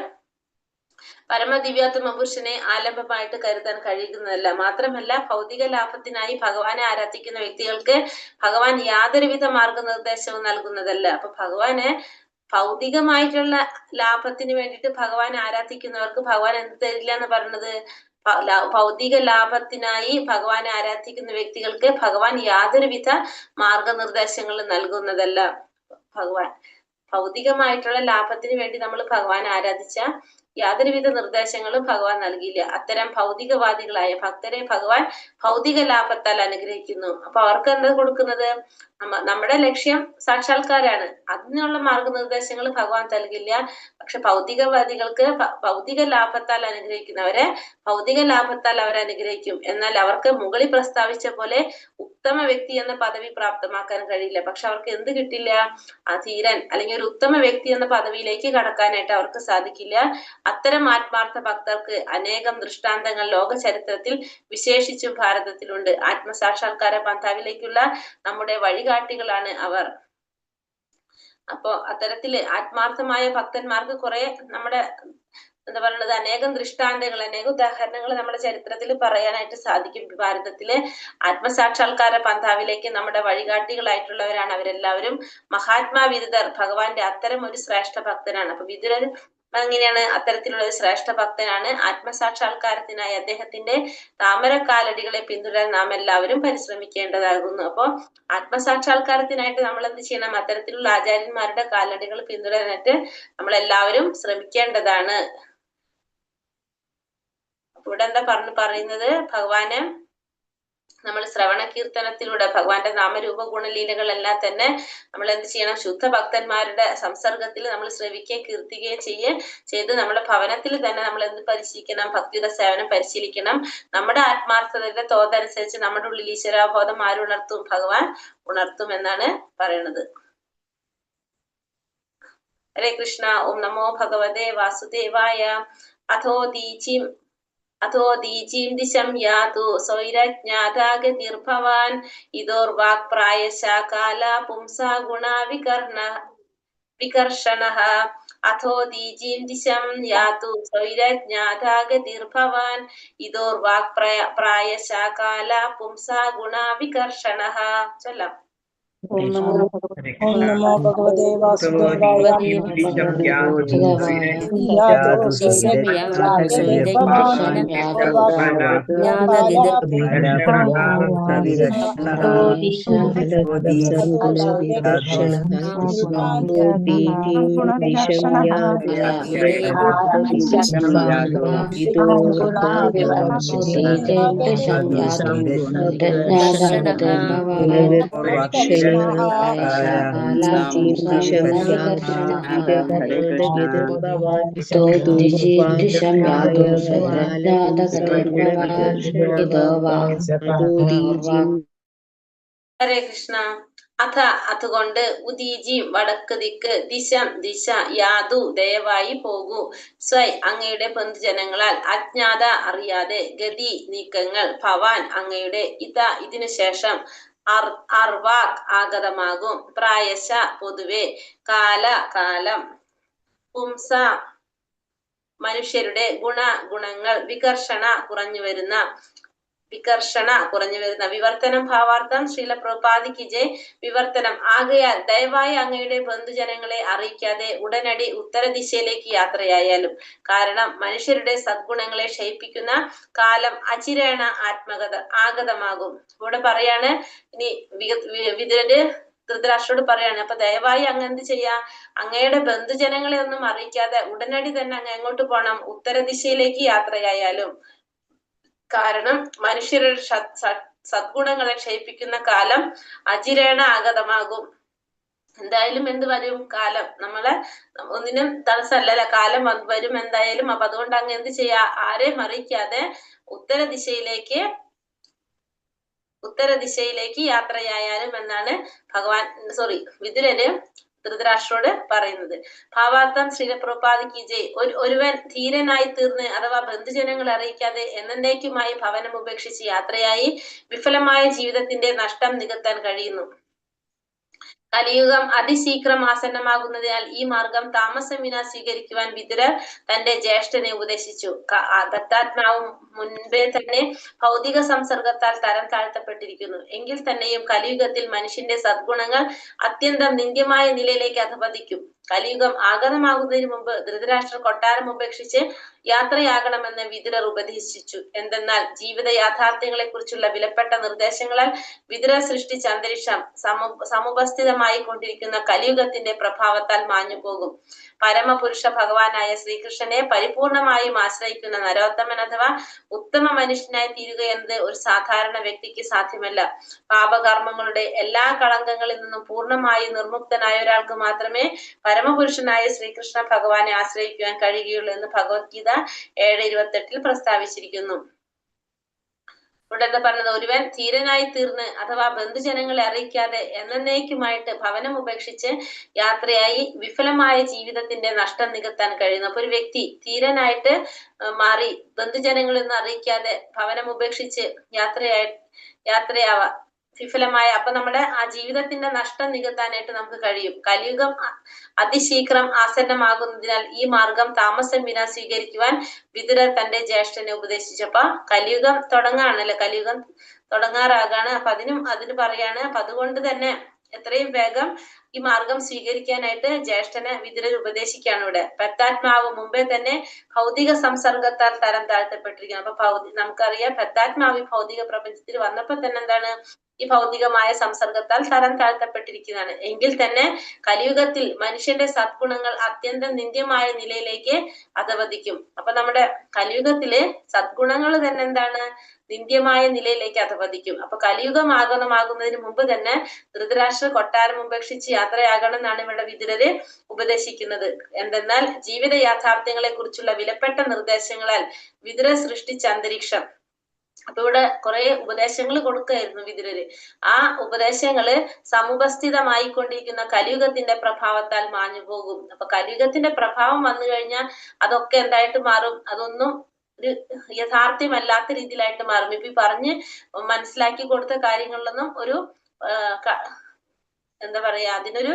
പരമദിവ്യാത്മ പുരുഷനെ ആലംബമായിട്ട് കരുതാൻ കഴിയുന്നതല്ല. മാത്രമല്ല, ഭൗതിക ലാഭത്തിനായി ഭഗവാനെ ആരാധിക്കുന്ന വ്യക്തികൾക്ക് ഭഗവാൻ യാതൊരുവിധ മാർഗനിർദ്ദേശവും നൽകുന്നതല്ല. അപ്പൊ ഭഗവാനെ ഭൗതികമായിട്ടുള്ള ലാഭത്തിന് വേണ്ടിയിട്ട് ഭഗവാനെ ആരാധിക്കുന്നവർക്ക് ഭഗവാൻ എന്ത് തരില്ല എന്ന് പറയുന്നത്? ഭൗതിക ലാഭത്തിനായി ഭഗവാനെ ആരാധിക്കുന്ന വ്യക്തികൾക്ക് ഭഗവാൻ യാതൊരുവിധ മാർഗനിർദ്ദേശങ്ങളും നൽകുന്നതല്ല. ഭഗവാൻ ഭൗതികമായിട്ടുള്ള ലാഭത്തിന് വേണ്ടി നമ്മൾ ഭഗവാൻ ആരാധിച്ച യാതൊരുവിധ നിർദ്ദേശങ്ങളും ഭഗവാൻ നൽകിയില്ല. അത്തരം ഭൗതികവാദികളായ ഭക്തരെ ഭഗവാൻ ഭൗതിക ലാഭത്താൽ അനുഗ്രഹിക്കുന്നു. അപ്പൊ അവർക്ക് എന്താ കൊടുക്കുന്നത്? നമ്മുടെ ലക്ഷ്യം സാക്ഷാത്കാരാണ്. അതിനുള്ള മാർഗനിർദ്ദേശങ്ങൾ ഭഗവാൻ നൽകില്ല. പക്ഷെ ഭൗതികവാദികൾക്ക് ഭൗതിക ലാഭത്താൽ അനുഗ്രഹിക്കുന്നവരെ ഭൗതിക ലാഭത്താൽ അവരെ അനുഗ്രഹിക്കും. എന്നാൽ അവർക്ക് മുകളിൽ പ്രസ്താവിച്ച പോലെ ഉത്തമ വ്യക്തി എന്ന പദവി പ്രാപ്തമാക്കാൻ കഴിയില്ല. പക്ഷെ അവർക്ക് എന്ത് കിട്ടില്ല? ആ ധീരൻ അല്ലെങ്കിൽ ഒരു ഉത്തമ വ്യക്തി എന്ന പദവിയിലേക്ക് കടക്കാനായിട്ട് അവർക്ക് സാധിക്കില്ല. അത്തരം ആത്മാർത്ഥ ഭക്തർക്ക് അനേകം ദൃഷ്ടാന്തങ്ങൾ ലോക ചരിത്രത്തിൽ വിശേഷിച്ചും ഭാരതത്തിലുണ്ട്. ആത്മസാക്ഷാത്കാര പന്ഥാവിലേക്കുള്ള നമ്മുടെ വഴികാട്ടികളാണ് അവർ. അപ്പോ അത്തരത്തില് ആത്മാർത്ഥമായ ഭക്തന്മാർക്ക് കുറെ നമ്മുടെ എന്താ പറയുന്നത് അനേകം ദൃഷ്ടാന്തങ്ങൾ, അനേകം ഉദാഹരണങ്ങൾ നമ്മുടെ ചരിത്രത്തിൽ പറയാനായിട്ട് സാധിക്കും. ഭാരതത്തിലെ ആത്മസാക്ഷാത്കാര പന്ഥാവിലേക്ക് നമ്മുടെ വഴികാട്ടികളായിട്ടുള്ളവരാണ് അവരെല്ലാവരും. മഹാത്മാ വിദുരർ ഭഗവാന്റെ അത്തരം ഒരു ശ്രേഷ്ഠ ഭക്തനാണ്. അപ്പൊ വിദുരർ എങ്ങനെയാണ്? അത്തരത്തിലുള്ള ഒരു ശ്രേഷ്ഠ ഭക്തനാണ്. ആത്മസാക്ഷാത്കാരത്തിനായി അദ്ദേഹത്തിന്റെ താമരക്കാലടികളെ പിന്തുടരാൻ നാം എല്ലാവരും പരിശ്രമിക്കേണ്ടതാകുന്നു. അപ്പോ ആത്മസാക്ഷാത്കാരത്തിനായിട്ട് നമ്മൾ എന്ത് ചെയ്യണം? അത്തരത്തിലുള്ള ആചാര്യന്മാരുടെ കാലടികൾ പിന്തുടരാനായിട്ട് നമ്മളെല്ലാവരും ശ്രമിക്കേണ്ടതാണ്. അപ്പൊ ഇവിടെ എന്താ പറയുന്നത്? ഭഗവാന് നമ്മൾ ശ്രവണ കീർത്തനത്തിലൂടെ ഭഗവാന്റെ നാമരൂപ ഗുണലീലകളെല്ലാം തന്നെ നമ്മൾ എന്ത് ചെയ്യണം? ശുദ്ധ ഭക്തന്മാരുടെ സംസർഗത്തിൽ നമ്മൾ ശ്രവിക്കുകയും കീർത്തിക്കുകയും ചെയ്ത് നമ്മുടെ ഭവനത്തിൽ തന്നെ നമ്മൾ എന്ത് പരിശീലിക്കണം? ഭക്തിയുടെ സേവനം പരിശീലിക്കണം. നമ്മുടെ ആത്മാർത്ഥതയുടെ തോതനുസരിച്ച് നമ്മുടെ ഉള്ളിൽ ഈശ്വരാബോധം ആരുണർത്തും? ഭഗവാൻ ഉണർത്തും എന്നാണ് പറയണത്. ഹരേ കൃഷ്ണ. ഓം നമോ ഭഗവതേ വാസുദേവായ. അഥോ ദീചീം ദിശം യാതു സ്വൈരജ്ഞാതാഗതിർഭവാൻ ഇതോർവാക്പ്രായശ കാല പുംസാ ഗുണാ വികർഷണഃ. അഥോ ദീചീം ദിശം യാതു സ്വൈരജ്ഞാതാഗതിർഭവാൻ ഇതോർവാക്പ്രായശ കാല പുംസാ ഗുണാ വികർഷണഃ. ചൊല്ലാം. ഓം നമോ ഭഗവതേ വാസുദേവായ. ഹരേ കൃഷ്ണ. അഥ അതുകൊണ്ട് ഉദീജി വടക്ക് ദിക്ക് ദിശം ദിശ യാതു ദയവായി പോകൂ സ്വൈ അങ്ങയുടെ ബന്ധുജനങ്ങളാൽ അജ്ഞാത അറിയാതെ ഗതി നീക്കങ്ങൾ ഭവാൻ അങ്ങയുടെ ഇത ഇതിനു ശേഷം അർവാക് ആഗതമാകും പ്രായശ പൊതുവെ കാല കാലം പുംസ മനുഷ്യരുടെ ഗുണ ഗുണങ്ങൾ വികർഷണ കുറഞ്ഞു വരുന്ന വികർഷണ കുറഞ്ഞു വരുന്ന വിവർത്തനം ഭാവാർത്ഥം ശ്രീല പ്രഭുപാദിക്ക് ജയ്. വിവർത്തനം ആകയാൽ ദയവായി അങ്ങയുടെ ബന്ധുജനങ്ങളെ അറിയിക്കാതെ ഉടനടി ഉത്തരദിശയിലേക്ക് യാത്രയായാലും, കാരണം മനുഷ്യരുടെ സദ്ഗുണങ്ങളെ ക്ഷയിപ്പിക്കുന്ന കാലം അചിരേണ ആഗതമാകും. ഇവിടെ പറയാണ്, ഇനി വിതുരര് ധൃതരാഷ്ട്രോട് പറയാണ്, അപ്പൊ ദയവായി അങ്ങ് എന്ത് ചെയ്യാ, അങ്ങയുടെ ബന്ധുജനങ്ങളെ ഒന്നും അറിയിക്കാതെ ഉടനടി തന്നെ അങ്ങ് എങ്ങോട്ട് പോണം, ഉത്തരദിശയിലേക്ക് യാത്രയായാലും, കാരണം മനുഷ്യരുടെ സദ്ഗുണങ്ങളെ ക്ഷയിപ്പിക്കുന്ന കാലം അചിരേണ ആഗതമാകും. എന്തായാലും എന്ത് വരും കാലം, നമ്മളെ ഒന്നിനും തടസ്സമല്ലല്ല, കാലം വരും എന്തായാലും. അപ്പൊ അതുകൊണ്ട് അങ്ങ് എന്ത് ചെയ്യാ, ആരെയും അറിയിക്കാതെ ഉത്തരദിശയിലേക്ക് യാത്രയായാലും എന്നാണ് ഭഗവാൻ വിതുരന് ധൃതരാഷ്ട്രോട് പറയുന്നത്. ഭാവാർത്ഥം ശ്രീല പ്രഭുപാദിക്ക് ജയ്. ഒരുവൻ ധീരനായി തീർന്ന് അഥവാ ബന്ധുജനങ്ങളെ അറിയിക്കാതെ എന്നേക്കുമായി ഭവനം ഉപേക്ഷിച്ച് യാത്രയായി വിഫലമായ ജീവിതത്തിന്റെ നഷ്ടം നികത്താൻ കഴിയുന്നു. കലിയുഗം അതിശീഘ്രം ആസന്നമാകുന്നതിനാൽ ഈ മാർഗം താമസം വിനാ സ്വീകരിക്കുവാൻ വിതുരർ തന്റെ ജ്യേഷ്ഠനെ ഉപദേശിച്ചു. ദത്താത്മാവും മുൻപേ തന്നെ ഭൗതിക സംസർഗത്താൽ തരം താഴ്ത്തപ്പെട്ടിരിക്കുന്നു. എങ്കിൽ തന്നെയും കലിയുഗത്തിൽ മനുഷ്യന്റെ സദ്ഗുണങ്ങൾ അത്യന്തം നിന്ദ്യമായ നിലയിലേക്ക് അധപതിക്കും. കലിയുഗം ആഗതമാകുന്നതിന് മുമ്പ് ധൃതരാഷ്ട്രർ കൊട്ടാരം ഉപേക്ഷിച്ച് യാത്രയാകണമെന്ന് വിതുരർ ഉപദേശിച്ചു. എന്തെന്നാൽ ജീവിത യാഥാർത്ഥ്യങ്ങളെ കുറിച്ചുള്ള വിലപ്പെട്ട നിർദ്ദേശങ്ങളാൽ വിതുരർ സൃഷ്ടിച്ച അന്തരീക്ഷം സമുപസ്ഥിതമായി കൊണ്ടിരിക്കുന്ന കലിയുഗത്തിന്റെ പ്രഭാവത്താൽ മാഞ്ഞുപോകും. പരമപുരുഷ ഭഗവാനായ ശ്രീകൃഷ്ണനെ പരിപൂർണമായും ആശ്രയിക്കുന്ന നരോത്തമൻ അഥവാ ഉത്തമ മനുഷ്യനായി തീരുക എന്നത് ഒരു സാധാരണ വ്യക്തിക്ക് സാധ്യമല്ല. പാപകർമ്മങ്ങളുടെ എല്ലാ കളങ്കങ്ങളിൽ നിന്നും പൂർണ്ണമായും നിർമുക്തനായ ഒരാൾക്ക് മാത്രമേ പരമപുരുഷനായ ശ്രീകൃഷ്ണ ഭഗവാനെ ആശ്രയിക്കുവാൻ കഴിയുകയുള്ളൂ എന്ന് ഭഗവത്ഗീത 7.28 പ്രസ്താവിച്ചിരിക്കുന്നു. ഇവിടെ എന്താ പറഞ്ഞത്? ഒരുവൻ ധീരനായി തീർന്ന് അഥവാ ബന്ധുജനങ്ങളെ അറിയിക്കാതെ എന്നേക്കുമായിട്ട് ഭവനം ഉപേക്ഷിച്ച് യാത്രയായി വിഫലമായ ജീവിതത്തിന്റെ നഷ്ടം നികത്താൻ കഴിയുന്നു. അപ്പൊ ഒരു വ്യക്തി ധീരനായിട്ട് മാറി ബന്ധുജനങ്ങളൊന്നും അറിയിക്കാതെ ഭവനം ഉപേക്ഷിച്ച് യാത്രയാവാ വിഫലമായ, അപ്പൊ നമ്മുടെ ആ ജീവിതത്തിന്റെ നഷ്ടം നികത്താനായിട്ട് നമുക്ക് കഴിയും. കലിയുഗം അതിശീഘ്രം ആസന്നമാകുന്നതിനാൽ ഈ മാർഗം താമസം വിനാ സ്വീകരിക്കുവാൻ വിതുരർ തന്റെ ജ്യേഷ്ഠനെ ഉപദേശിച്ചു. അപ്പൊ കലിയുഗം തുടങ്ങാണല്ലേ, കലിയുഗം തുടങ്ങാറാകാണ്. അപ്പൊ അതിന് പറയാണ്. അപ്പൊ അതുകൊണ്ട് തന്നെ എത്രയും വേഗം ഈ മാർഗം സ്വീകരിക്കാനായിട്ട് ജ്യേഷ്ഠനെ വിതുരർ ഉപദേശിക്കുകയാണ് ഇവിടെ. പെത്താത്മാവ് മുമ്പേ തന്നെ ഭൗതിക സംസർഗത്താൽ തരം താഴ്ത്തപ്പെട്ടിരിക്കുന്നു. അപ്പൊ നമുക്കറിയാം പെത്താത്മാവ് ഈ ഭൗതിക പ്രപഞ്ചത്തിൽ വന്നപ്പോ തന്നെ എന്താണ്, ഈ ഭൗതികമായ സംസർഗത്താൽ തരം താഴ്ത്തപ്പെട്ടിരിക്കുന്നതാണ്. എങ്കിൽ തന്നെ കലിയുഗത്തിൽ മനുഷ്യന്റെ സദ്ഗുണങ്ങൾ അത്യന്തം നിന്ദ്യമായ നിലയിലേക്ക് അധപതിക്കും. അപ്പൊ നമ്മുടെ കലിയുഗത്തില് സദ്ഗുണങ്ങൾ തന്നെ എന്താണ്, നിന്ദ്യമായ നിലയിലേക്ക് അധപതിക്കും. അപ്പൊ കലിയുഗം ആഗതമാകുന്നതിന് മുമ്പ് തന്നെ ധൃതരാഷ്ട്ര കൊട്ടാരം ഉപേക്ഷിച്ച് യാത്രയാകണം എന്നാണ് ഇവിടെ വിതുരര് ഉപദേശിക്കുന്നത്. എന്തെന്നാൽ ജീവിത യാഥാർത്ഥ്യങ്ങളെ കുറിച്ചുള്ള വിലപ്പെട്ട നിർദ്ദേശങ്ങളാൽ വിതുര സൃഷ്ടിച്ച അന്തരീക്ഷം. അപ്പൊ ഇവിടെ കുറെ ഉപദേശങ്ങൾ കൊടുക്കായിരുന്നു വിതുരര്. ആ ഉപദേശങ്ങള് സമുപസ്ഥിതമായിക്കൊണ്ടിരിക്കുന്ന കലിയുഗത്തിന്റെ പ്രഭാവത്താൽ മാഞ്ഞു പോകും. അപ്പൊ കലിയുഗത്തിന്റെ പ്രഭാവം വന്നു കഴിഞ്ഞാൽ അതൊക്കെ എന്തായിട്ട് മാറും, അതൊന്നും ഒരു യഥാർത്ഥ്യമല്ലാത്ത രീതിയിലായിട്ട് മാറും. ഇപ്പൊ ഈ പറഞ്ഞ് മനസ്സിലാക്കി കൊടുത്ത കാര്യങ്ങളിലൊന്നും ഒരു എന്താ പറയാ, അതിനൊരു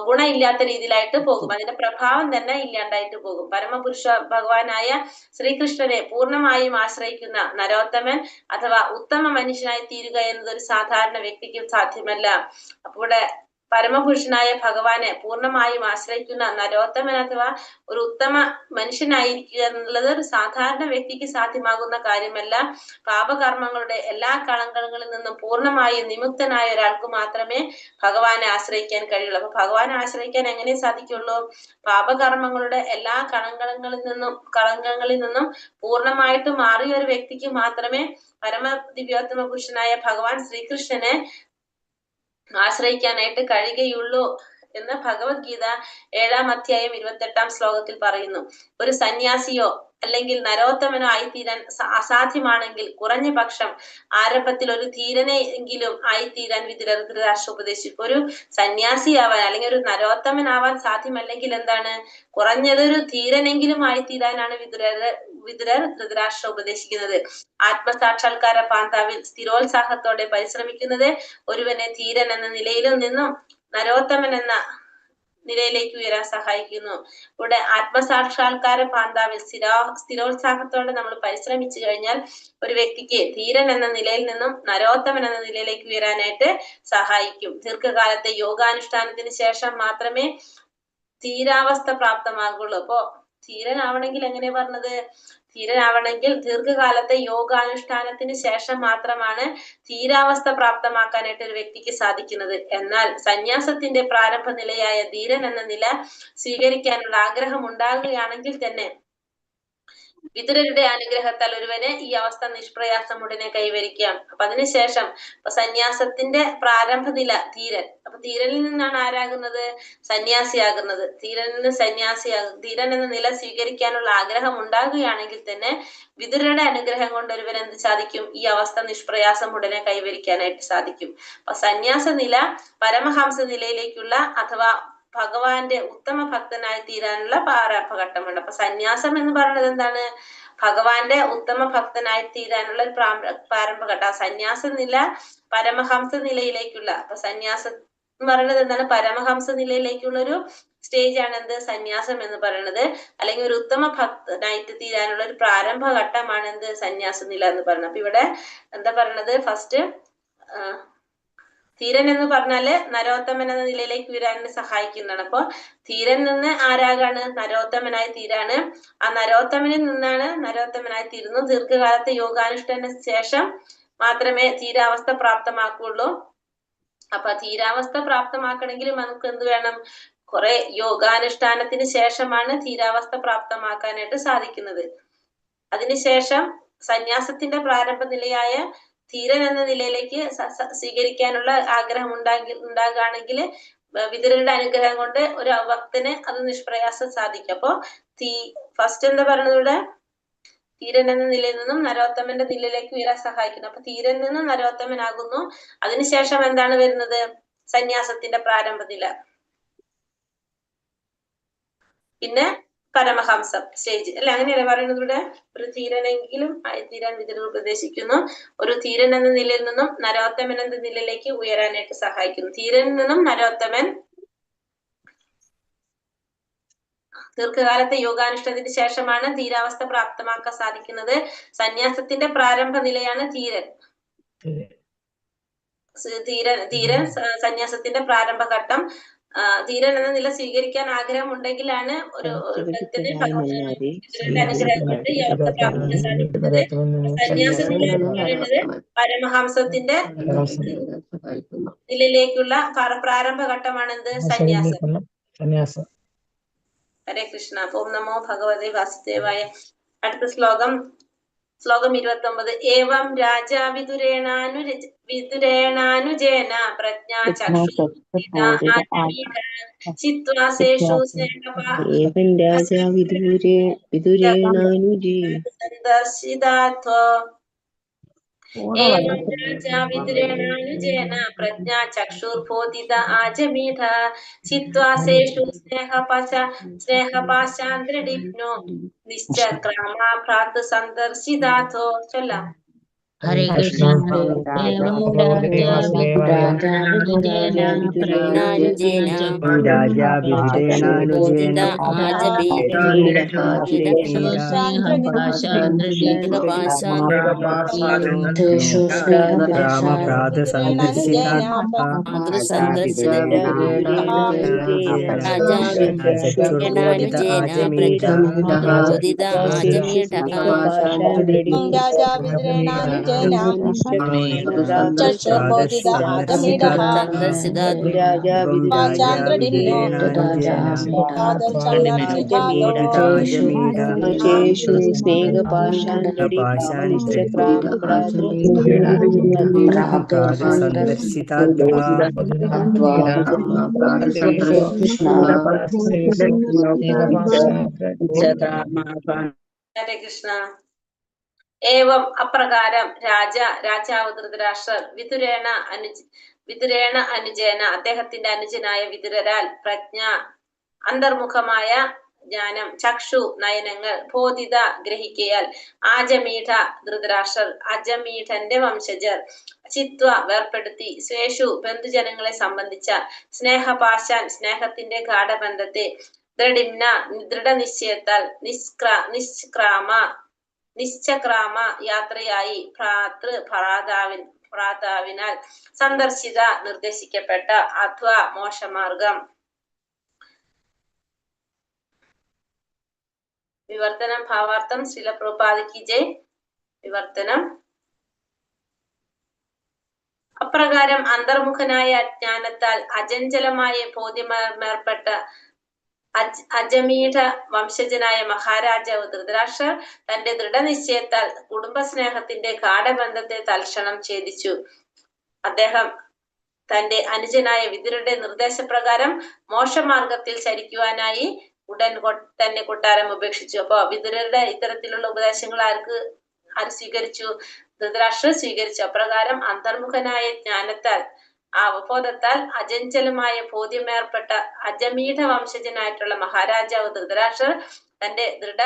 ഗുണമില്ലാത്ത രീതിയിലായിട്ട് പോകും. അതിന്റെ പ്രഭാവം തന്നെ ഇല്ലാണ്ടായിട്ട് പോകും. പരമപുരുഷ ഭഗവാനായ ശ്രീകൃഷ്ണനെ പൂർണ്ണമായും ആശ്രയിക്കുന്ന നരോത്തമൻ അഥവാ ഉത്തമ മനുഷ്യനായി തീരുക എന്നത് ഒരു സാധാരണ വ്യക്തിക്ക് സാധ്യമല്ല. അപ്പൊ ഇവിടെ പരമപുരുഷനായ ഭഗവാനെ പൂർണ്ണമായും ആശ്രയിക്കുന്ന നരോത്തമൻ അഥവാ ഒരു ഉത്തമ മനുഷ്യനായിരിക്കുക എന്നുള്ളത് ഒരു സാധാരണ വ്യക്തിക്ക് സാധ്യമാകുന്ന കാര്യമല്ല. പാപകർമ്മങ്ങളുടെ എല്ലാ കളങ്കങ്ങളിൽ നിന്നും പൂർണ്ണമായും നിമുക്തനായ ഒരാൾക്ക് മാത്രമേ ഭഗവാനെ ആശ്രയിക്കാൻ കഴിയുള്ളൂ. അപ്പൊ ഭഗവാനെ ആശ്രയിക്കാൻ എങ്ങനെ സാധിക്കുള്ളൂ? പാപകർമ്മങ്ങളുടെ എല്ലാ കളങ്കങ്ങളിൽ നിന്നും പൂർണ്ണമായിട്ട് മാറിയ ഒരു വ്യക്തിക്ക് മാത്രമേ പരമ ദിവ്യോത്തമ പുരുഷനായ ഭഗവാൻ ശ്രീകൃഷ്ണനെ ആശ്രയിക്കാനായിട്ട് കഴിയുകയുള്ളൂ എന്ന് ഭഗവത്ഗീത 7-ാം അധ്യായം 28-ാം ശ്ലോകത്തിൽ പറയുന്നു. ഒരു സന്യാസിയോ അല്ലെങ്കിൽ നരോത്തമനോ ആയിത്തീരാൻ അസാധ്യമാണെങ്കിൽ കുറഞ്ഞ പക്ഷം ആരംഭത്തിൽ ഒരു ധീരനെങ്കിലും ആയിത്തീരാൻ വിതുരർ ധൃതരാഷ്ട്ര ഉപദേശിച്ചു. ഒരു സന്യാസിയാവാൻ അല്ലെങ്കിൽ ഒരു നരോത്തമനാവാൻ സാധ്യമല്ലെങ്കിൽ എന്താണ്, കുറഞ്ഞതൊരു ധീരനെങ്കിലും ആയിത്തീരാനാണ് വിതുരർ ധൃതരാഷ്ട്ര ഉപദേശിക്കുന്നത്. ആത്മസാക്ഷാത്കാര പാന്താവിൽ സ്ഥിരോത്സാഹത്തോടെ പരിശ്രമിക്കുന്നത് ഒരുവനെ ധീരൻ എന്ന നിലയിലും നിന്നും നരോത്തമൻ എന്ന നിലയിലേക്ക് ഉയരാൻ സഹായിക്കുന്നു. ഇവിടെ ആത്മസാക്ഷാത്കാര പാന്താവിൽ സ്ഥിരോത്സാഹത്തോടെ നമ്മൾ പരിശ്രമിച്ചു കഴിഞ്ഞാൽ ഒരു വ്യക്തിക്ക് ധീരൻ എന്ന നിലയിൽ നിന്നും നരോത്തമൻ എന്ന നിലയിലേക്ക് ഉയരാനായിട്ട് സഹായിക്കും. ദീർഘകാലത്തെ യോഗാനുഷ്ഠാനത്തിന് ശേഷം മാത്രമേ ധീരാവസ്ഥ പ്രാപ്തമാകുള്ളൂ. അപ്പോ ധീരനാവണമെങ്കിൽ എങ്ങനെ പറഞ്ഞത്? ധീരനാവണമെങ്കിൽ ദീർഘകാലത്തെ യോഗാനുഷ്ഠാനത്തിന് ശേഷം മാത്രമാണ് ധീരാവസ്ഥ പ്രാപ്തമാക്കാനായിട്ട് ഒരു വ്യക്തിക്ക് സാധിക്കുന്നത്. എന്നാൽ സന്യാസത്തിന്റെ പ്രാരംഭ നിലയായ ധീരൻ എന്ന നില സ്വീകരിക്കാനുള്ള ആഗ്രഹം ഉണ്ടാകുകയാണെങ്കിൽ തന്നെ വിതുരരുടെ അനുഗ്രഹത്താൽ ഒരുവന് ഈ അവസ്ഥ നിഷ്പ്രയാസം ഉടനെ കൈവരിക്കാം. അപ്പൊ അതിനുശേഷം സന്യാസത്തിന്റെ പ്രാരംഭ നില ധീരൻ. അപ്പൊ ധീരനിൽ നിന്നാണ് ആരാകുന്നത്? സന്യാസിയാകുന്നത്. ധീരനിൽ നിന്ന് സന്യാസിയാകും. ധീരൻ എന്ന നില സ്വീകരിക്കാനുള്ള ആഗ്രഹം ഉണ്ടാകുകയാണെങ്കിൽ തന്നെ വിതുരരുടെ അനുഗ്രഹം കൊണ്ട് ഒരുവൻ എന്ത് സാധിക്കും? ഈ അവസ്ഥ നിഷ്പ്രയാസം ഉടനെ കൈവരിക്കാനായിട്ട് സാധിക്കും. അപ്പൊ സന്യാസ നില പരമഹംസ നിലയിലേക്കുള്ള അഥവാ ഭഗവാന്റെ ഉത്തമ ഭക്തനായി തീരാനുള്ള പ്രാരംഭഘട്ടമുണ്ട്. അപ്പൊ സന്യാസം എന്ന് പറയുന്നത് എന്താണ്? ഭഗവാന്റെ ഉത്തമ ഭക്തനായി തീരാനുള്ള ഒരു പ്രാരംഭഘട്ടം. ആ സന്യാസ നില പരമഹംസ നിലയിലേക്കുള്ള, അപ്പൊ സന്യാസം എന്ന് പറയുന്നത് എന്താണ്? പരമഹംസ നിലയിലേക്കുള്ള ഒരു സ്റ്റേജ് ആണ് എന്ത്? സന്യാസം എന്ന് പറയുന്നത്. അല്ലെങ്കിൽ ഒരു ഉത്തമ ഭക്തനായിട്ട് തീരാനുള്ള ഒരു പ്രാരംഭ ഘട്ടമാണ് എന്ത്? സന്യാസ നില എന്ന് പറയുന്നത്. അപ്പൊ ഇവിടെ എന്താ പറയണത്? ഫസ്റ്റ് ധീരൻ എന്ന് പറഞ്ഞാല് നരോത്തമൻ എന്ന നിലയിലേക്ക് ഉയരാൻ സഹായിക്കുന്നതാണ്. അപ്പൊ ധീരൻ നിന്ന് ആരാകാണ്? നരോത്തമനായി തീരാണ്. ആ നരോത്തമനിൽ നിന്നാണ് നരോത്തമനായി തീരുന്നു. ദീർഘകാലത്തെ യോഗാനുഷ്ഠാന ശേഷം മാത്രമേ ധീരാവസ്ഥ പ്രാപ്തമാക്കുള്ളൂ. അപ്പൊ ധീരാവസ്ഥ പ്രാപ്തമാക്കണമെങ്കിൽ നമുക്ക് എന്ത് വേണം? കുറെ യോഗാനുഷ്ഠാനത്തിന് ശേഷമാണ് ധീരാവസ്ഥ പ്രാപ്തമാക്കാനായിട്ട് സാധിക്കുന്നത്. അതിനുശേഷം സന്യാസത്തിന്റെ പ്രാരംഭ നിലയായ ധീരൻ എന്ന നിലയിലേക്ക് സ്വീകരിക്കാനുള്ള ആഗ്രഹം ഉണ്ടാകുകയാണെങ്കിൽ വിതുരരുടെ അനുഗ്രഹം കൊണ്ട് ഒരു ഭക്തന് അത് നിഷ്പ്രയാസം സാധിക്കും. അപ്പൊ ഫസ്റ്റ് എന്താ പറയുന്നത് ഇവിടെ? ധീരൻ എന്ന നിലയിൽ നിന്നും നരോത്തമന്റെ നിലയിലേക്ക് ഉയരാൻ സഹായിക്കുന്നു. അപ്പൊ ധീരൻ നിന്നും നരോത്തമനാകുന്നു. അതിനുശേഷം എന്താണ് വരുന്നത്? സന്യാസത്തിന്റെ പ്രാരംഭ നില, പിന്നെ പരമഹംസം സ്റ്റേജ് അല്ലെ? അങ്ങനെയല്ലേ പറയുന്നത് ഇവിടെ? ഒരു ധീരനെങ്കിലും ആയിത്തീരാൻ വിതുരർ ഉപദേശിക്കുന്നു. ഒരു ധീരൻ എന്ന നിലയിൽ നിന്നും നരോത്തമൻ എന്ന നിലയിലേക്ക് ഉയരാനായിട്ട് സഹായിക്കുന്നു. ധീരനിൽ നിന്നും നരോത്തമൻ ദീർഘകാലത്തെ യോഗാനുഷ്ഠാനത്തിന് ശേഷമാണ് ധീരാവസ്ഥ പ്രാപ്തമാക്കാൻ സാധിക്കുന്നത്. സന്യാസത്തിന്റെ പ്രാരംഭ നിലയാണ് ധീരൻ. ധീരൻ ധീരൻ സന്യാസത്തിന്റെ പ്രാരംഭഘട്ടം. ധീരൻ എന്ന നില സ്വീകരിക്കാൻ ആഗ്രഹം ഉണ്ടെങ്കിലാണ് ഒരു ഭക്തന് വിതുരരുടെ അനുഗ്രഹം കൊണ്ട് ഈ അവസ്ഥ പ്രാപിക്കാൻ സാധിക്കുന്നത്. സന്യാസ നില എന്ന് പറയുന്നത് പരമഹംസത്തിന്റെ നിലയിലേക്കുള്ള പ്രാരംഭ ഘട്ടമാണ് എന്ത്? സന്യാസം. സന്യാസം. ഹരേ കൃഷ്ണ. ഓം നമോ ഭഗവതേ വാസുദേവായ. അടുത്ത ശ്ലോകം, ശ്ലോകം 29. ഏവം രാജാ വിതുരേണാനുജേന പ്രജ്ഞാ ചക്ഷു ചിത്വാസേഷു ഏവം രാജാ വിതുരേണാനുജേ സന്ദർശിതാത്വ. ഏവം രാജാ വിതുരേണാനുജേന പ്രജ്ഞാ ചക്ഷുർബോധിത ആജമീഢ ചിത്വാസേഷു സ്നേഹപാശാന്ത്രഡിപ്നോ നിശ്ചക്രാമ ഭ്രാതൃ സന്ദർശിതാഥോ. ചൊല്ലാം. ഹരേ കൃഷ്ണ. ഏവം രാജാ വിതുരേണാനുജേന രാജാ വിതുരേണാനുജേന രാമഭ്രാതൃ സന്ദർശിതാ ചക്ഷുർബോധിത ആജമീഢ ചേഷു സ്നേഹപാശാന്തടി സന്ദർശിതാത്വാ ഹരേ കൃഷ്ണ. ഏവം അപ്രകാരം രാജാവ് ധൃതരാഷ്ട്രർ വിതുരേണ അനുജേന അദ്ദേഹത്തിന്റെ അനുജനായ വിതുരരാൽ പ്രജ്ഞ അന്തർമുഖമായ ജ്ഞാനം ചക്ഷു നയനങ്ങൾ ബോധിത ഗ്രഹിക്കയാൽ ആജമീഠ ധൃതരാഷ്ട്രർ അജമീഠന്റെ വംശജർ ചിത്വ വേർപ്പെടുത്തി സ്വേഷു ബന്ധുജനങ്ങളെ സംബന്ധിച്ച സ്നേഹപാശാൻ സ്നേഹത്തിന്റെ ഗാഠബന്ധത്തെ ദൃഢിമ്ന ദൃഢനിശ്ചയത്താൽ നിശ്ചക്രാമ യാത്രയായി ഭ്രാതാവിനാൽ സന്ദർശിത നിർദ്ദേശിക്കപ്പെട്ട അധ്വ മോക്ഷമാർഗം. വിവർത്തനം ഭാവാർത്ഥം ശ്രീല പ്രഭുപാദ് കി ജയ്. വിവർത്തനം. അപ്രകാരം അന്തർമുഖനായ ജ്ഞാനത്താൽ അചഞ്ചലമായ ബോധ്യമേർപ്പെട്ട അജമീഠ വംശജനായ മഹാരാജാവ് ധൃതരാഷ്ട്രർ തന്റെ ദൃഢനിശ്ചയത്താൽ കുടുംബസ്നേഹത്തിന്റെ ഗാഠബന്ധത്തെ തൽക്ഷണം ഛേദിച്ചു. അദ്ദേഹം തന്റെ അനുജനായ വിതുരരുടെ നിർദ്ദേശപ്രകാരം മോക്ഷമാർഗത്തിൽ ചരിക്കുവാനായി ഉടൻ തന്നെ കൊട്ടാരം ഉപേക്ഷിച്ചു. അപ്പൊ വിതുരരുടെ ഇത്തരത്തിലുള്ള ഉപദേശങ്ങൾ ആര് സ്വീകരിച്ചു? ധൃതരാഷ്ട്രർ സ്വീകരിച്ചു. അപ്രകാരം അന്തർമുഖനായ ജ്ഞാനത്താൽ ആ അവബോധത്താൽ അചഞ്ചലമായ ബോധ്യമേർപ്പെട്ട അജമീഠ വംശജനായിട്ടുള്ള മഹാരാജാവ് ധൃതരാഷ്ട്രർ തന്റെ ദൃഢ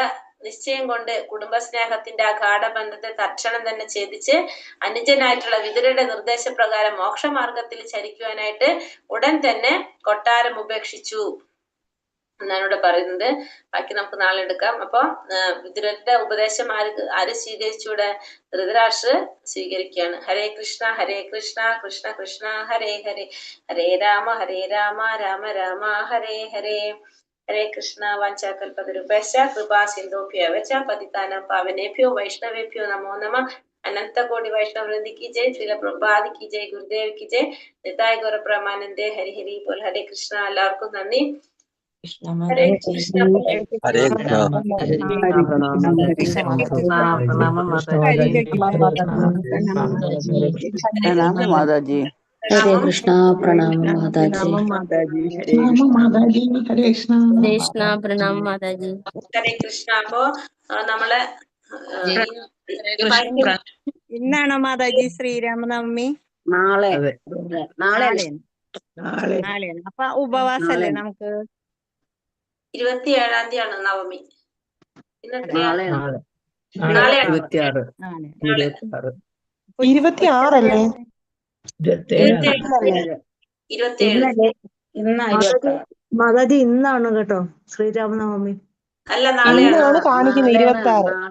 നിശ്ചയം കൊണ്ട് കുടുംബസ്നേഹത്തിന്റെ ആ ഗാഠബന്ധത്തെ തൽക്ഷണം തന്നെ ഛേദിച്ച് അനുജനായിട്ടുള്ള വിതുരരുടെ നിർദ്ദേശപ്രകാരം മോക്ഷമാർഗത്തിൽ ചരിക്കുവാനായിട്ട് ഉടൻ തന്നെ കൊട്ടാരം ഉപേക്ഷിച്ചു. എന്നാണ് ഇവിടെ പറയുന്നത്. ബാക്കി നമുക്ക് നാളെ എടുക്കാം. അപ്പൊ വിതുരന്റെ ഉപദേശം ആര് ആര് സ്വീകരിച്ചു? ഇവിടെ ധൃതരാഷ്ട്രർ സ്വീകരിക്കുകയാണ്. ഹരേ കൃഷ്ണ ഹരേ കൃഷ്ണ കൃഷ്ണ കൃഷ്ണ ഹരേ ഹരേ, ഹരേ രാമ ഹരേ രാമ രാമ രാമ ഹരേ ഹരേ. ഹരേ കൃഷ്ണ. വാഞ്ചാകൽപതരുഭ്യശ്ച കൃപാ സിന്ധുഭ്യവ ച പതിതാനാം പാവനേഭ്യോ വൈഷ്ണവേഭ്യോ നമോ നമഃ. അനന്തകോടി വൈഷ്ണവ വൃന്ദ കി ജയ്, ശ്രീല പ്രഭുപാദ് കി ജയ്, ഗുരുദേവ് കി ജയ്, നിതായ് ഗൗര പ്രമാനന്ദേ ഹരി ഹരി ബോൽ. ഹരേ കൃഷ്ണ. എല്ലാവർക്കും നന്ദി. കൃഷ്ണ ഹരേ മാതാജി. കൃഷ്ണ. ഹരേ കൃഷ്ണ. ഹരേ കൃഷ്ണ പ്രണാമം മാതാജി. പ്രണാമം മാതാജി. പ്രണാമം മാതാജി. ഹരേ കൃഷ്ണ. പ്രണാമം മാതാജി. പ്രണാമം മാതാജി. ഹരേ പ്രണാമം കൃഷ്ണ. മാതാജി. ഹരേ കൃഷ്ണ. ഹരേ കൃഷ്ണ. പ്രണാമം മാതാജി. ഹരേ കൃഷ്ണ. അപ്പോ നമ്മളെ ഇന്നാണോ മാതാജി ശ്രീരാമനവമി? നാളെ. അതെ. നാളെ. നാളെയാണ്. നാളെ. നാളെയാണ്. അപ്പൊ ഉപവാസല്ലേ നമുക്ക്? 27-ാം തീയതിയാണ് നവമി. ഇന്ന് എത്രയാ? നാളെ. നാളെ. നാളെ നാളെയാണ്. 26. നാളെ. 26. 26 അല്ലേ? 27. 27. ഇന്നല്ലേ? ഇന്നാ 26. മാതാജി ഇന്നാണ് കേട്ടോ ശ്രീരാമനവമി. അല്ല, നാളെയാണ്. ഇന്നാണ് കാണിക്കുന്നത് 26.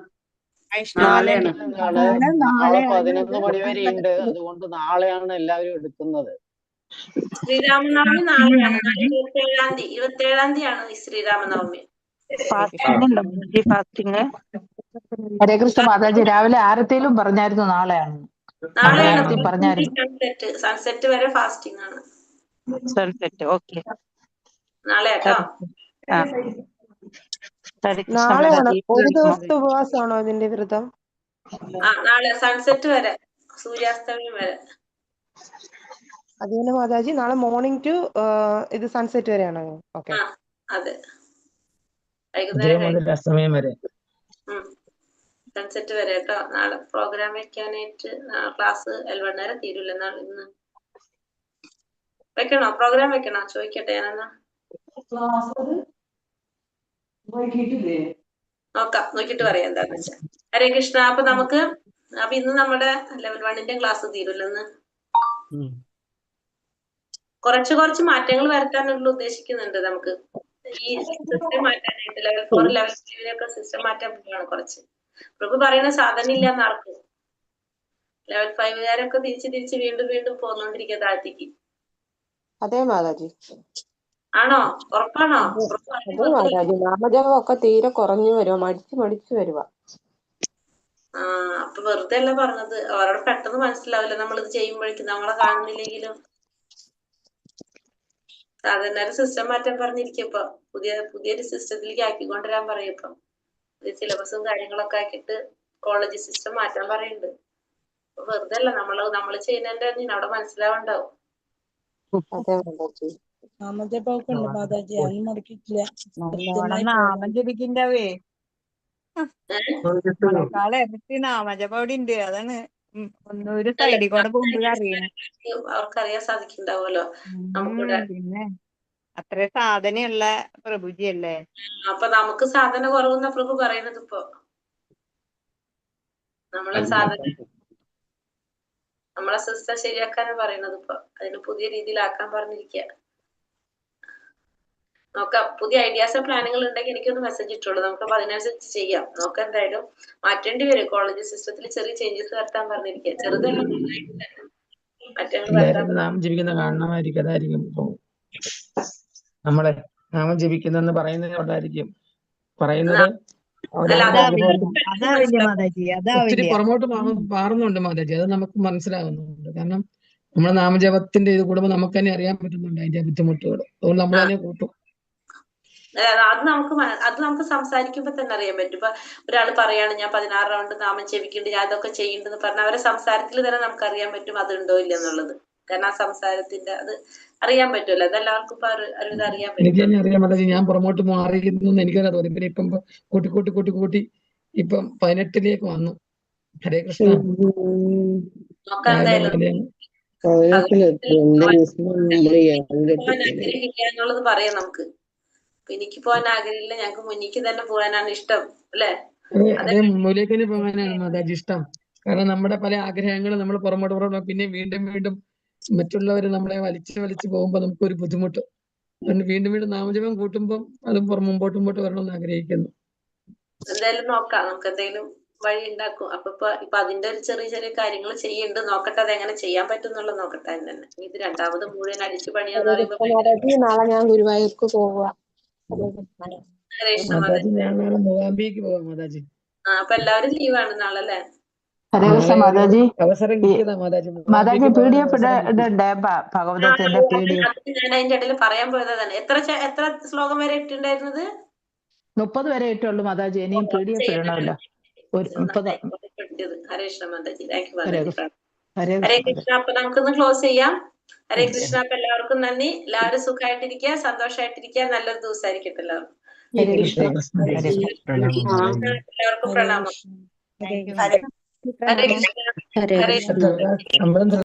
നാളെയാണ്. നാളെ നാളെ 11 മണി വരെ ഉണ്ട്. അതുകൊണ്ട് നാളെയാണ് എല്ലാവരും എടുക്കുന്നത്. ശ്രീരാമനവമി നാളെയാണ്. നാളെ 27-ാം തീയതി. 27-ാം തീയതിയാണ് ഈ ശ്രീരാമനവമി. ഫാസ്റ്റിംഗ് ഉണ്ടോ ഫാസ്റ്റിംഗ്? ഹരേ കൃഷ്ണ മാതാജി. രാവിലെ ആരത്തിയിലും പറഞ്ഞായിരുന്നു നാളെയാണ്. നാളെയാണ്. ആരത്തി പറഞ്ഞായിരുന്നു. സൺസെറ്റ് സൺസെറ്റ് വരെ ഫാസ്റ്റിംഗ് ആണ്. സൺസെറ്റ്. ഓക്കെ. നാളെ കേട്ടോ. ഹരേ കൃഷ്ണ നാളെയാണ്. മാതാജി. ഒരു ദിവസത്തെ ഉപവാസമാണോ ഇതിന്റെ വ്രതം? ആ, നാളെ സൺസെറ്റ് വരെ, സൂര്യാസ്തമയം വരെ. അത് തന്നെ മാതാജി, നാളെ മോർണിംഗ് ടു ഇത് സൺസെറ്റ് വരെയാണോ? ഓക്കെ. ആ, അതെ, വൈകുന്നേരം ഉദയം മുതൽ അസ്തമയം വരെ. സൺസെറ്റ് വരെ കേട്ടോ. നാളെ പ്രോഗ്രാം വെക്കാനായിട്ട് ക്ലാസ് L1 വരെ തീരൂല. നാളെ ഇന്ന് വെക്കണോ? പ്രോഗ്രാം വെക്കണോ? ചോദിക്കട്ടെ ഞാനെന്നാ. നോക്കാം, നോക്കിട്ട് പറയാം എന്താന്ന് വെച്ചാ. ഹരേ കൃഷ്ണ. അപ്പൊ നമുക്ക് അപ്പൊ ഇന്ന് നമ്മുടെ ലെവൽ 1ന്റെ ക്ലാസ് തീരൂലെന്ന്. കുറച്ച് കുറച്ച് മാറ്റങ്ങൾ വരുത്താനുള്ള ഉദ്ദേശിക്കുന്നുണ്ട് നമുക്ക്. ഈ സിസ്റ്റം മാറ്റാനായിട്ട് ലെവൽ 4 ലെവൽ 5 സിസ്റ്റം മാറ്റാൻ പോവാണ് കുറച്ച്. പ്രഭു പറയുന്ന സാധനം ഇല്ല എന്നാർക്കും. ലെവൽ 5കാരൊക്കെ തിരിച്ച് തിരിച്ച് വീണ്ടും വീണ്ടും പോന്നോണ്ടിരിക്കുക താഴത്തേക്ക്. അതെ മാതാജി. ആണോ? ഉറപ്പാണോ? അതെ മാതാജി, നാമജപം ഒക്കെ തീരെ കുറഞ്ഞു വരുവാ, മടിച്ചു മടിച്ചു വരുവാ. ആ, അപ്പൊ വെറുതെ അല്ല പറഞ്ഞത്. അവരോട് പെട്ടെന്ന് മനസ്സിലാവില്ല നമ്മളിത് ചെയ്യുമ്പോഴേക്കും, നമ്മളെ കാണുന്നില്ലെങ്കിലും. സാധാരണ സിസ്റ്റം മാറ്റാൻ പറഞ്ഞിരിക്കും. പുതിയ പുതിയൊരു സിസ്റ്റത്തിലേക്ക് ആക്കിക്കൊണ്ടുവരാൻ പറയും. ഇപ്പൊ പുതിയ സിലബസും കാര്യങ്ങളൊക്കെ ആക്കിയിട്ട് കോളേജ് സിസ്റ്റം മാറ്റാൻ പറയുന്നുണ്ട്. അപ്പൊ വെറുതെ അല്ല, നമ്മള് ചെയ്യുന്നതിന്റെ അവിടെ മനസ്സിലാവണ്ടാവും. അതെ മാതാജി. നാമജപമൊക്കെ ഉണ്ട് മാതാജി, അതൊന്നും മുടക്കിയിട്ടില്ല. നല്ലോണം നാമം ജപിക്കണ്ടാവേ. നമ്മളെക്കാൾ ഇരട്ടി നാമജപം അവിടെ ഉണ്ട്. അതാണ് ഒന്നൊരു സൈഡിൽ കൂടെ പോകുമ്പോഴേ അറിയണം. അവർക്കറിയാൻ സാധിക്കുന്നുണ്ടാവുമല്ലോ നമുക്കിവിടെ. പിന്നെ അത്ര സാധനയുള്ള പ്രഭുജി അല്ലേ? അപ്പൊ നമുക്ക് സാധന കുറവെന്ന പ്രഭു പറയുന്നത്. ഇപ്പൊ നമ്മളെ സാധന നമ്മളെ സിസ്റ്റം ശരിയാക്കാനാ പറയുന്നത്. ഇപ്പൊ അതിന് പുതിയ രീതിയിലാക്കാൻ പറഞ്ഞിരിക്കുക. നോക്കാം, പുതിയ ഐഡിയാസ് പ്ലാനുകൾ ഉണ്ടെങ്കിൽ എനിക്കൊന്ന് മെസ്സേജ് ഇട്ടോളൂ. നമുക്ക് അപ്പൊ അതിനനുസരിച്ച് ചെയ്യാം. നോക്കാം, എന്തായാലും മാറ്റേണ്ടി വരും. കോളേജ് സിസ്റ്റത്തിൽ ചെറിയ ചേഞ്ചസ് വരുത്താൻ പറഞ്ഞിരിക്കുക. ചെറുതല്ല, മാറ്റങ്ങൾ വരുത്താൻ. എല്ലാവരും നാമം ജപിക്കുന്ന കാണണമായിരിക്കും. അതായിരിക്കും ഇപ്പൊ നമ്മളെ നാമം ജപിക്കുന്നെന്ന് പറയുന്നതുകൊണ്ടായിരിക്കും പറയുന്നത്. അല്ല, അവരവരുടെ അതാവില്ല, അനുഭവത്തിൽ അതാവില്ല മാതാജി, ഒത്തിരി അതാവില്ല. പുറമോട്ട് മാറുന്നുണ്ട് മാതാജി. അത് നമുക്ക് മനസ്സിലാകുന്നുണ്ട്. കാരണം നമ്മുടെ നാമജപത്തിന്റെ ഇത് കൂടുമ്പോൾ നമുക്ക് തന്നെ അറിയാൻ പറ്റുന്നുണ്ട് അതിന്റെ ബുദ്ധിമുട്ടുകൾ. അതുകൊണ്ട് നമ്മൾ തന്നെ കൂട്ടും. അത് നമുക്ക് അത് നമുക്ക് സംസാരിക്കുമ്പോ തന്നെ അറിയാൻ പറ്റും. ഇപ്പൊ ഒരാൾ പറയാണ് ഞാൻ 16 റൗണ്ട് നാമം ജപിക്കുന്നുണ്ട്, ഞാൻ അതൊക്കെ ചെയ്യുന്നുണ്ടെന്ന് പറഞ്ഞാൽ അവരെ സംസാരത്തിൽ തന്നെ നമുക്ക് അറിയാൻ പറ്റും അതുണ്ടോ ഇല്ല എന്നുള്ളത്. കാരണം ആ സംസാരത്തിന്റെ അത് അറിയാൻ പറ്റുമല്ലോ. അതെല്ലാവർക്കും ഇപ്പൊ ഒരുവിധം അറിയാൻ എനിക്ക് പറ്റും. തന്നെ അറിയാം മാതാജി, ഞാൻ പുറമോട്ട് മാറിയിരുന്നു എന്ന് എനിക്ക് തന്നെ തോന്നി. പിന്നെ ഇപ്പം കൂട്ടി കൂട്ടി കൂട്ടി കൂട്ടി ഇപ്പം 18ലേക്ക് വന്നു. ഹരേ കൃഷ്ണ. നോക്കാം രാവിലെ എന്തായാലും മുതലേ പോകാൻ ആഗ്രഹമില്ല എന്നുള്ളത് പറയാം നമുക്ക്. എനിക്ക് പോകാൻ ആഗ്രഹമില്ല, ഞങ്ങൾക്ക് മുന്നിക്ക് തന്നെ പോകാനാണ് ഇഷ്ടം അല്ലെ? അതെ അതെ, മുന്നിലേക്ക് തന്നെ പോകാനാണ് മാതാജി ഇഷ്ടം. കാരണം നമ്മുടെ പല ആഗ്രഹങ്ങളും നമ്മൾ പുറമോട്ട് പുറമോട്ട് പിന്നെ വീണ്ടും വീണ്ടും മറ്റുള്ളവര് നമ്മളെ വലിച്ചു വലിച്ചു പോകുമ്പോ നമുക്കൊരു ബുദ്ധിമുട്ട്. അതുകൊണ്ട് വീണ്ടും വീണ്ടും നാമജപം കൂട്ടുമ്പം അതും മുമ്പോട്ട് മുമ്പോട്ട് വരണമെന്ന് ആഗ്രഹിക്കുന്നു. എന്തായാലും നോക്കാം, നമുക്ക് എന്തെങ്കിലും വഴി ഉണ്ടാക്കും. അപ്പൊ ഇപ്പൊ ഇപ്പൊ അതിന്റെ ഒരു ചെറിയ ചെറിയ കാര്യങ്ങൾ ചെയ്യുന്നുണ്ട്. നോക്കട്ടെ അതെങ്ങനെ ചെയ്യാൻ പറ്റും എന്നുള്ളത് നോക്കട്ടെ. അതിന് തന്നെ ഇത് രണ്ടാമത് മുഴുവൻ അടിച്ചു പണിയാന്ന് ഹരേ പറയുമ്പോ കൃഷ്ണ മാതാജി, നാളെ ഞാൻ ഗുരുവായൂർക്ക് പോവുക. ഹരേ കൃഷ്ണ. ഹരേ കൃഷ്ണ മാതാജി. മാതാജി, ഞാൻ നാളെ മൂകാംബികയ്ക്ക് പോവാം മാതാജി. ആ, അപ്പൊ എല്ലാവരും ലീവാണ് നാളെ അല്ലേ? ഹരേ കൃഷ്ണ നാളെ ഒരു മാതാജി. അവസരം ഈ കിട്ടിയതാ മാതാജി, മാതാജി മൂകാംബികയ്ക്ക് പി ഡി പോകാൻ എഫ് അവസരം കിട്ടി. ഇടണ്ടേ? ആ, ഭഗവതത്തിന്റെ പി അത് ഡി എഫ് അത് ഞാൻ അതിന്റെ ഇടയിൽ പറയാൻ പോയത് അതാണ്. എത്ര എത്ര ശ്ലോകം വരെ ഇട്ടിട്ടുണ്ടായിരുന്നത്? 30 വരെ ഇട്ടുള്ളൂ മാതാജി. ഇനിയും പി ഡി എഫ് ഇടണമല്ലോ. ഒരു 30. ഹരേ Krishna Mataji, thank you Hare Mataji. Krishna, Hare Hare Krishna Mataji. Krishna. അപ്പൊ നമുക്കൊന്ന് ക്ലോസ് ചെയ്യാം. ഹരേ ഹരേ കൃഷ്ണ. അപ്പൊ എല്ലാവർക്കും നന്ദി. എല്ലാവരും സുഖമായിട്ടിരിക്കുക, സന്തോഷമായിട്ടിരിക്കുക. നല്ലൊരു ദിവസമായിരിക്കട്ടെ എല്ലാവർക്കും. ഹരേ ഹരേ കൃഷ്ണ, കൃഷ്ണ. ഹരേ കൃഷ്ണ. പ്രണാമം കൃഷ്ണ. മാതാജി. എല്ലാവർക്കും ഹരേ പ്രണാമം. കൃഷ്ണ. ഹരേ thank you. Krishna. Hare Krishna. Hare Hare Krishna. അമ്പലം.